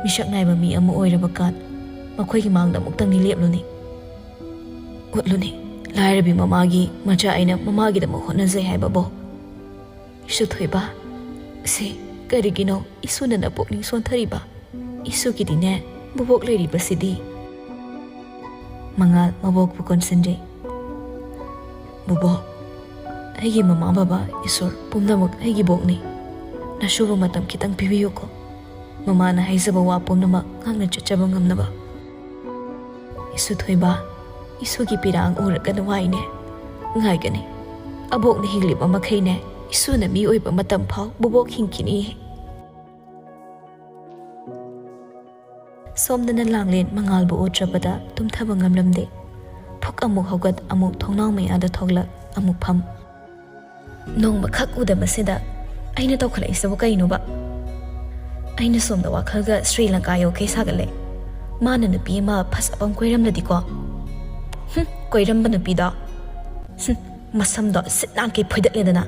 ꯃꯤꯁꯛ ꯅꯥꯏꯕ ꯃꯤ ꯑꯃ ꯑꯣꯏꯔꯕ ꯀꯥꯟ, ꯃꯈꯣꯏꯒꯤ ꯃꯥꯡꯗ ꯑꯃꯨꯛꯇꯪꯗꯤ ꯂꯦꯞꯂꯨꯅꯤ꯫ ꯎꯠꯂꯨꯅꯤ, ꯂꯥꯏꯔꯕꯤ ꯃꯃꯥꯒꯤ ꯃꯆꯥ ꯑꯩꯅ ꯃꯃꯥꯒꯤꯗꯃꯛ ꯍꯣꯠꯅꯖꯩ ꯍꯥꯏꯕꯕꯨ꯫" ꯏꯁꯨ ꯊꯣꯏꯕ, "ꯁꯤ ꯀꯔꯤꯒꯤꯅꯣ ꯏꯁꯨꯅ ꯅꯄꯨꯛꯅꯤꯡ ꯁꯣꯟꯊꯔꯤꯕ? ꯏꯁꯨꯒꯤꯗꯤꯅꯦ, ꯕꯣꯕꯣꯛ ꯂꯩꯔꯤꯕꯁꯤꯗꯤ꯫" ꯃꯉꯥꯜ ꯃꯕꯣꯛꯄꯨ ꯀꯣꯟꯁꯤꯟꯖꯩ꯫ "ꯕꯣꯕꯣꯛ, ꯑꯩꯒꯤ ꯃꯃꯥ ꯕꯕꯥ ꯏꯁꯣꯔ ꯄꯨꯝꯅꯃꯛ ꯑꯩꯒꯤ ꯕꯣꯛꯅꯤ꯫ ꯅꯁꯨꯕ ꯃꯇꯝ ꯈꯤꯇꯪ ꯄꯤꯕꯤꯌꯨꯀꯣ꯫ ꯃꯃꯥꯅ ꯍꯥꯏꯖꯕ ꯋꯥ ꯄꯨꯝꯅꯃꯛ ꯉꯥꯛꯅ ꯆꯠꯆꯕ ꯉꯝꯅꯕ꯫" "ꯏꯁꯨ ꯊꯣꯏꯕ, ꯏꯁꯨꯒꯤ ꯄꯤꯔꯥꯡ ꯎꯔꯒ ꯅꯨꯡꯉꯥꯏꯅꯦ, ꯉꯥꯏꯒꯅꯤ꯫ ꯑꯕꯣꯛꯅ ꯍꯤꯡꯂꯤꯕ ꯃꯈꯩꯅꯦ, ꯏꯁꯨꯅ ꯃꯤ ꯑꯣꯏꯕ ꯃꯇꯝ ꯐꯥꯎ ꯕꯣꯕꯣꯛ ꯍꯤꯡꯈꯤꯅꯤ꯫" ꯁꯣꯝꯗꯅ ꯂꯥꯡꯂꯦꯟ ꯃꯉꯥꯜꯕꯨ ꯎꯗ꯭ꯔꯕꯗ ꯇꯨꯝꯊꯕ ꯉꯝꯂꯝꯗꯦ꯫ ꯐꯨꯛ ꯑꯃꯨꯛ ꯍꯧꯒꯠ, ꯑꯃꯨꯛ ꯊꯣꯡꯅꯥꯎ ꯃꯌꯥꯗ ꯊꯣꯛꯂꯛ, ꯑꯃꯨꯛ ꯐꯝ꯫ ꯅꯣꯡꯃꯈꯛ ꯎꯗꯕꯁꯤꯗ ꯑꯩꯅ ꯇꯧꯈꯠꯂꯛꯏꯁꯤꯕꯨ ꯀꯩꯅꯣꯕ? ꯑꯩꯅ ꯁꯣꯝꯗ ꯋꯥꯈꯜꯒ ꯁ꯭ꯔꯤ ꯂꯪꯀꯥ ꯌꯧꯈꯩ ꯁꯥꯒꯠꯂꯦ꯫ ꯃꯥꯅ ꯅꯨꯄꯤ ꯑꯃ ꯐꯖꯕ ꯑꯃ ꯀꯣꯏꯔꯝꯂꯗꯤꯀꯣ꯫ ꯍꯨꯝ, ꯀꯣꯏꯔꯝꯕ ꯅꯨꯄꯤꯗꯣ꯫ ꯍꯨꯝ, ꯃꯁꯝꯗꯣ ꯁꯤꯠ ꯅꯥꯟꯈꯩ ꯐꯣꯏꯗꯠꯂꯦꯗꯅ꯫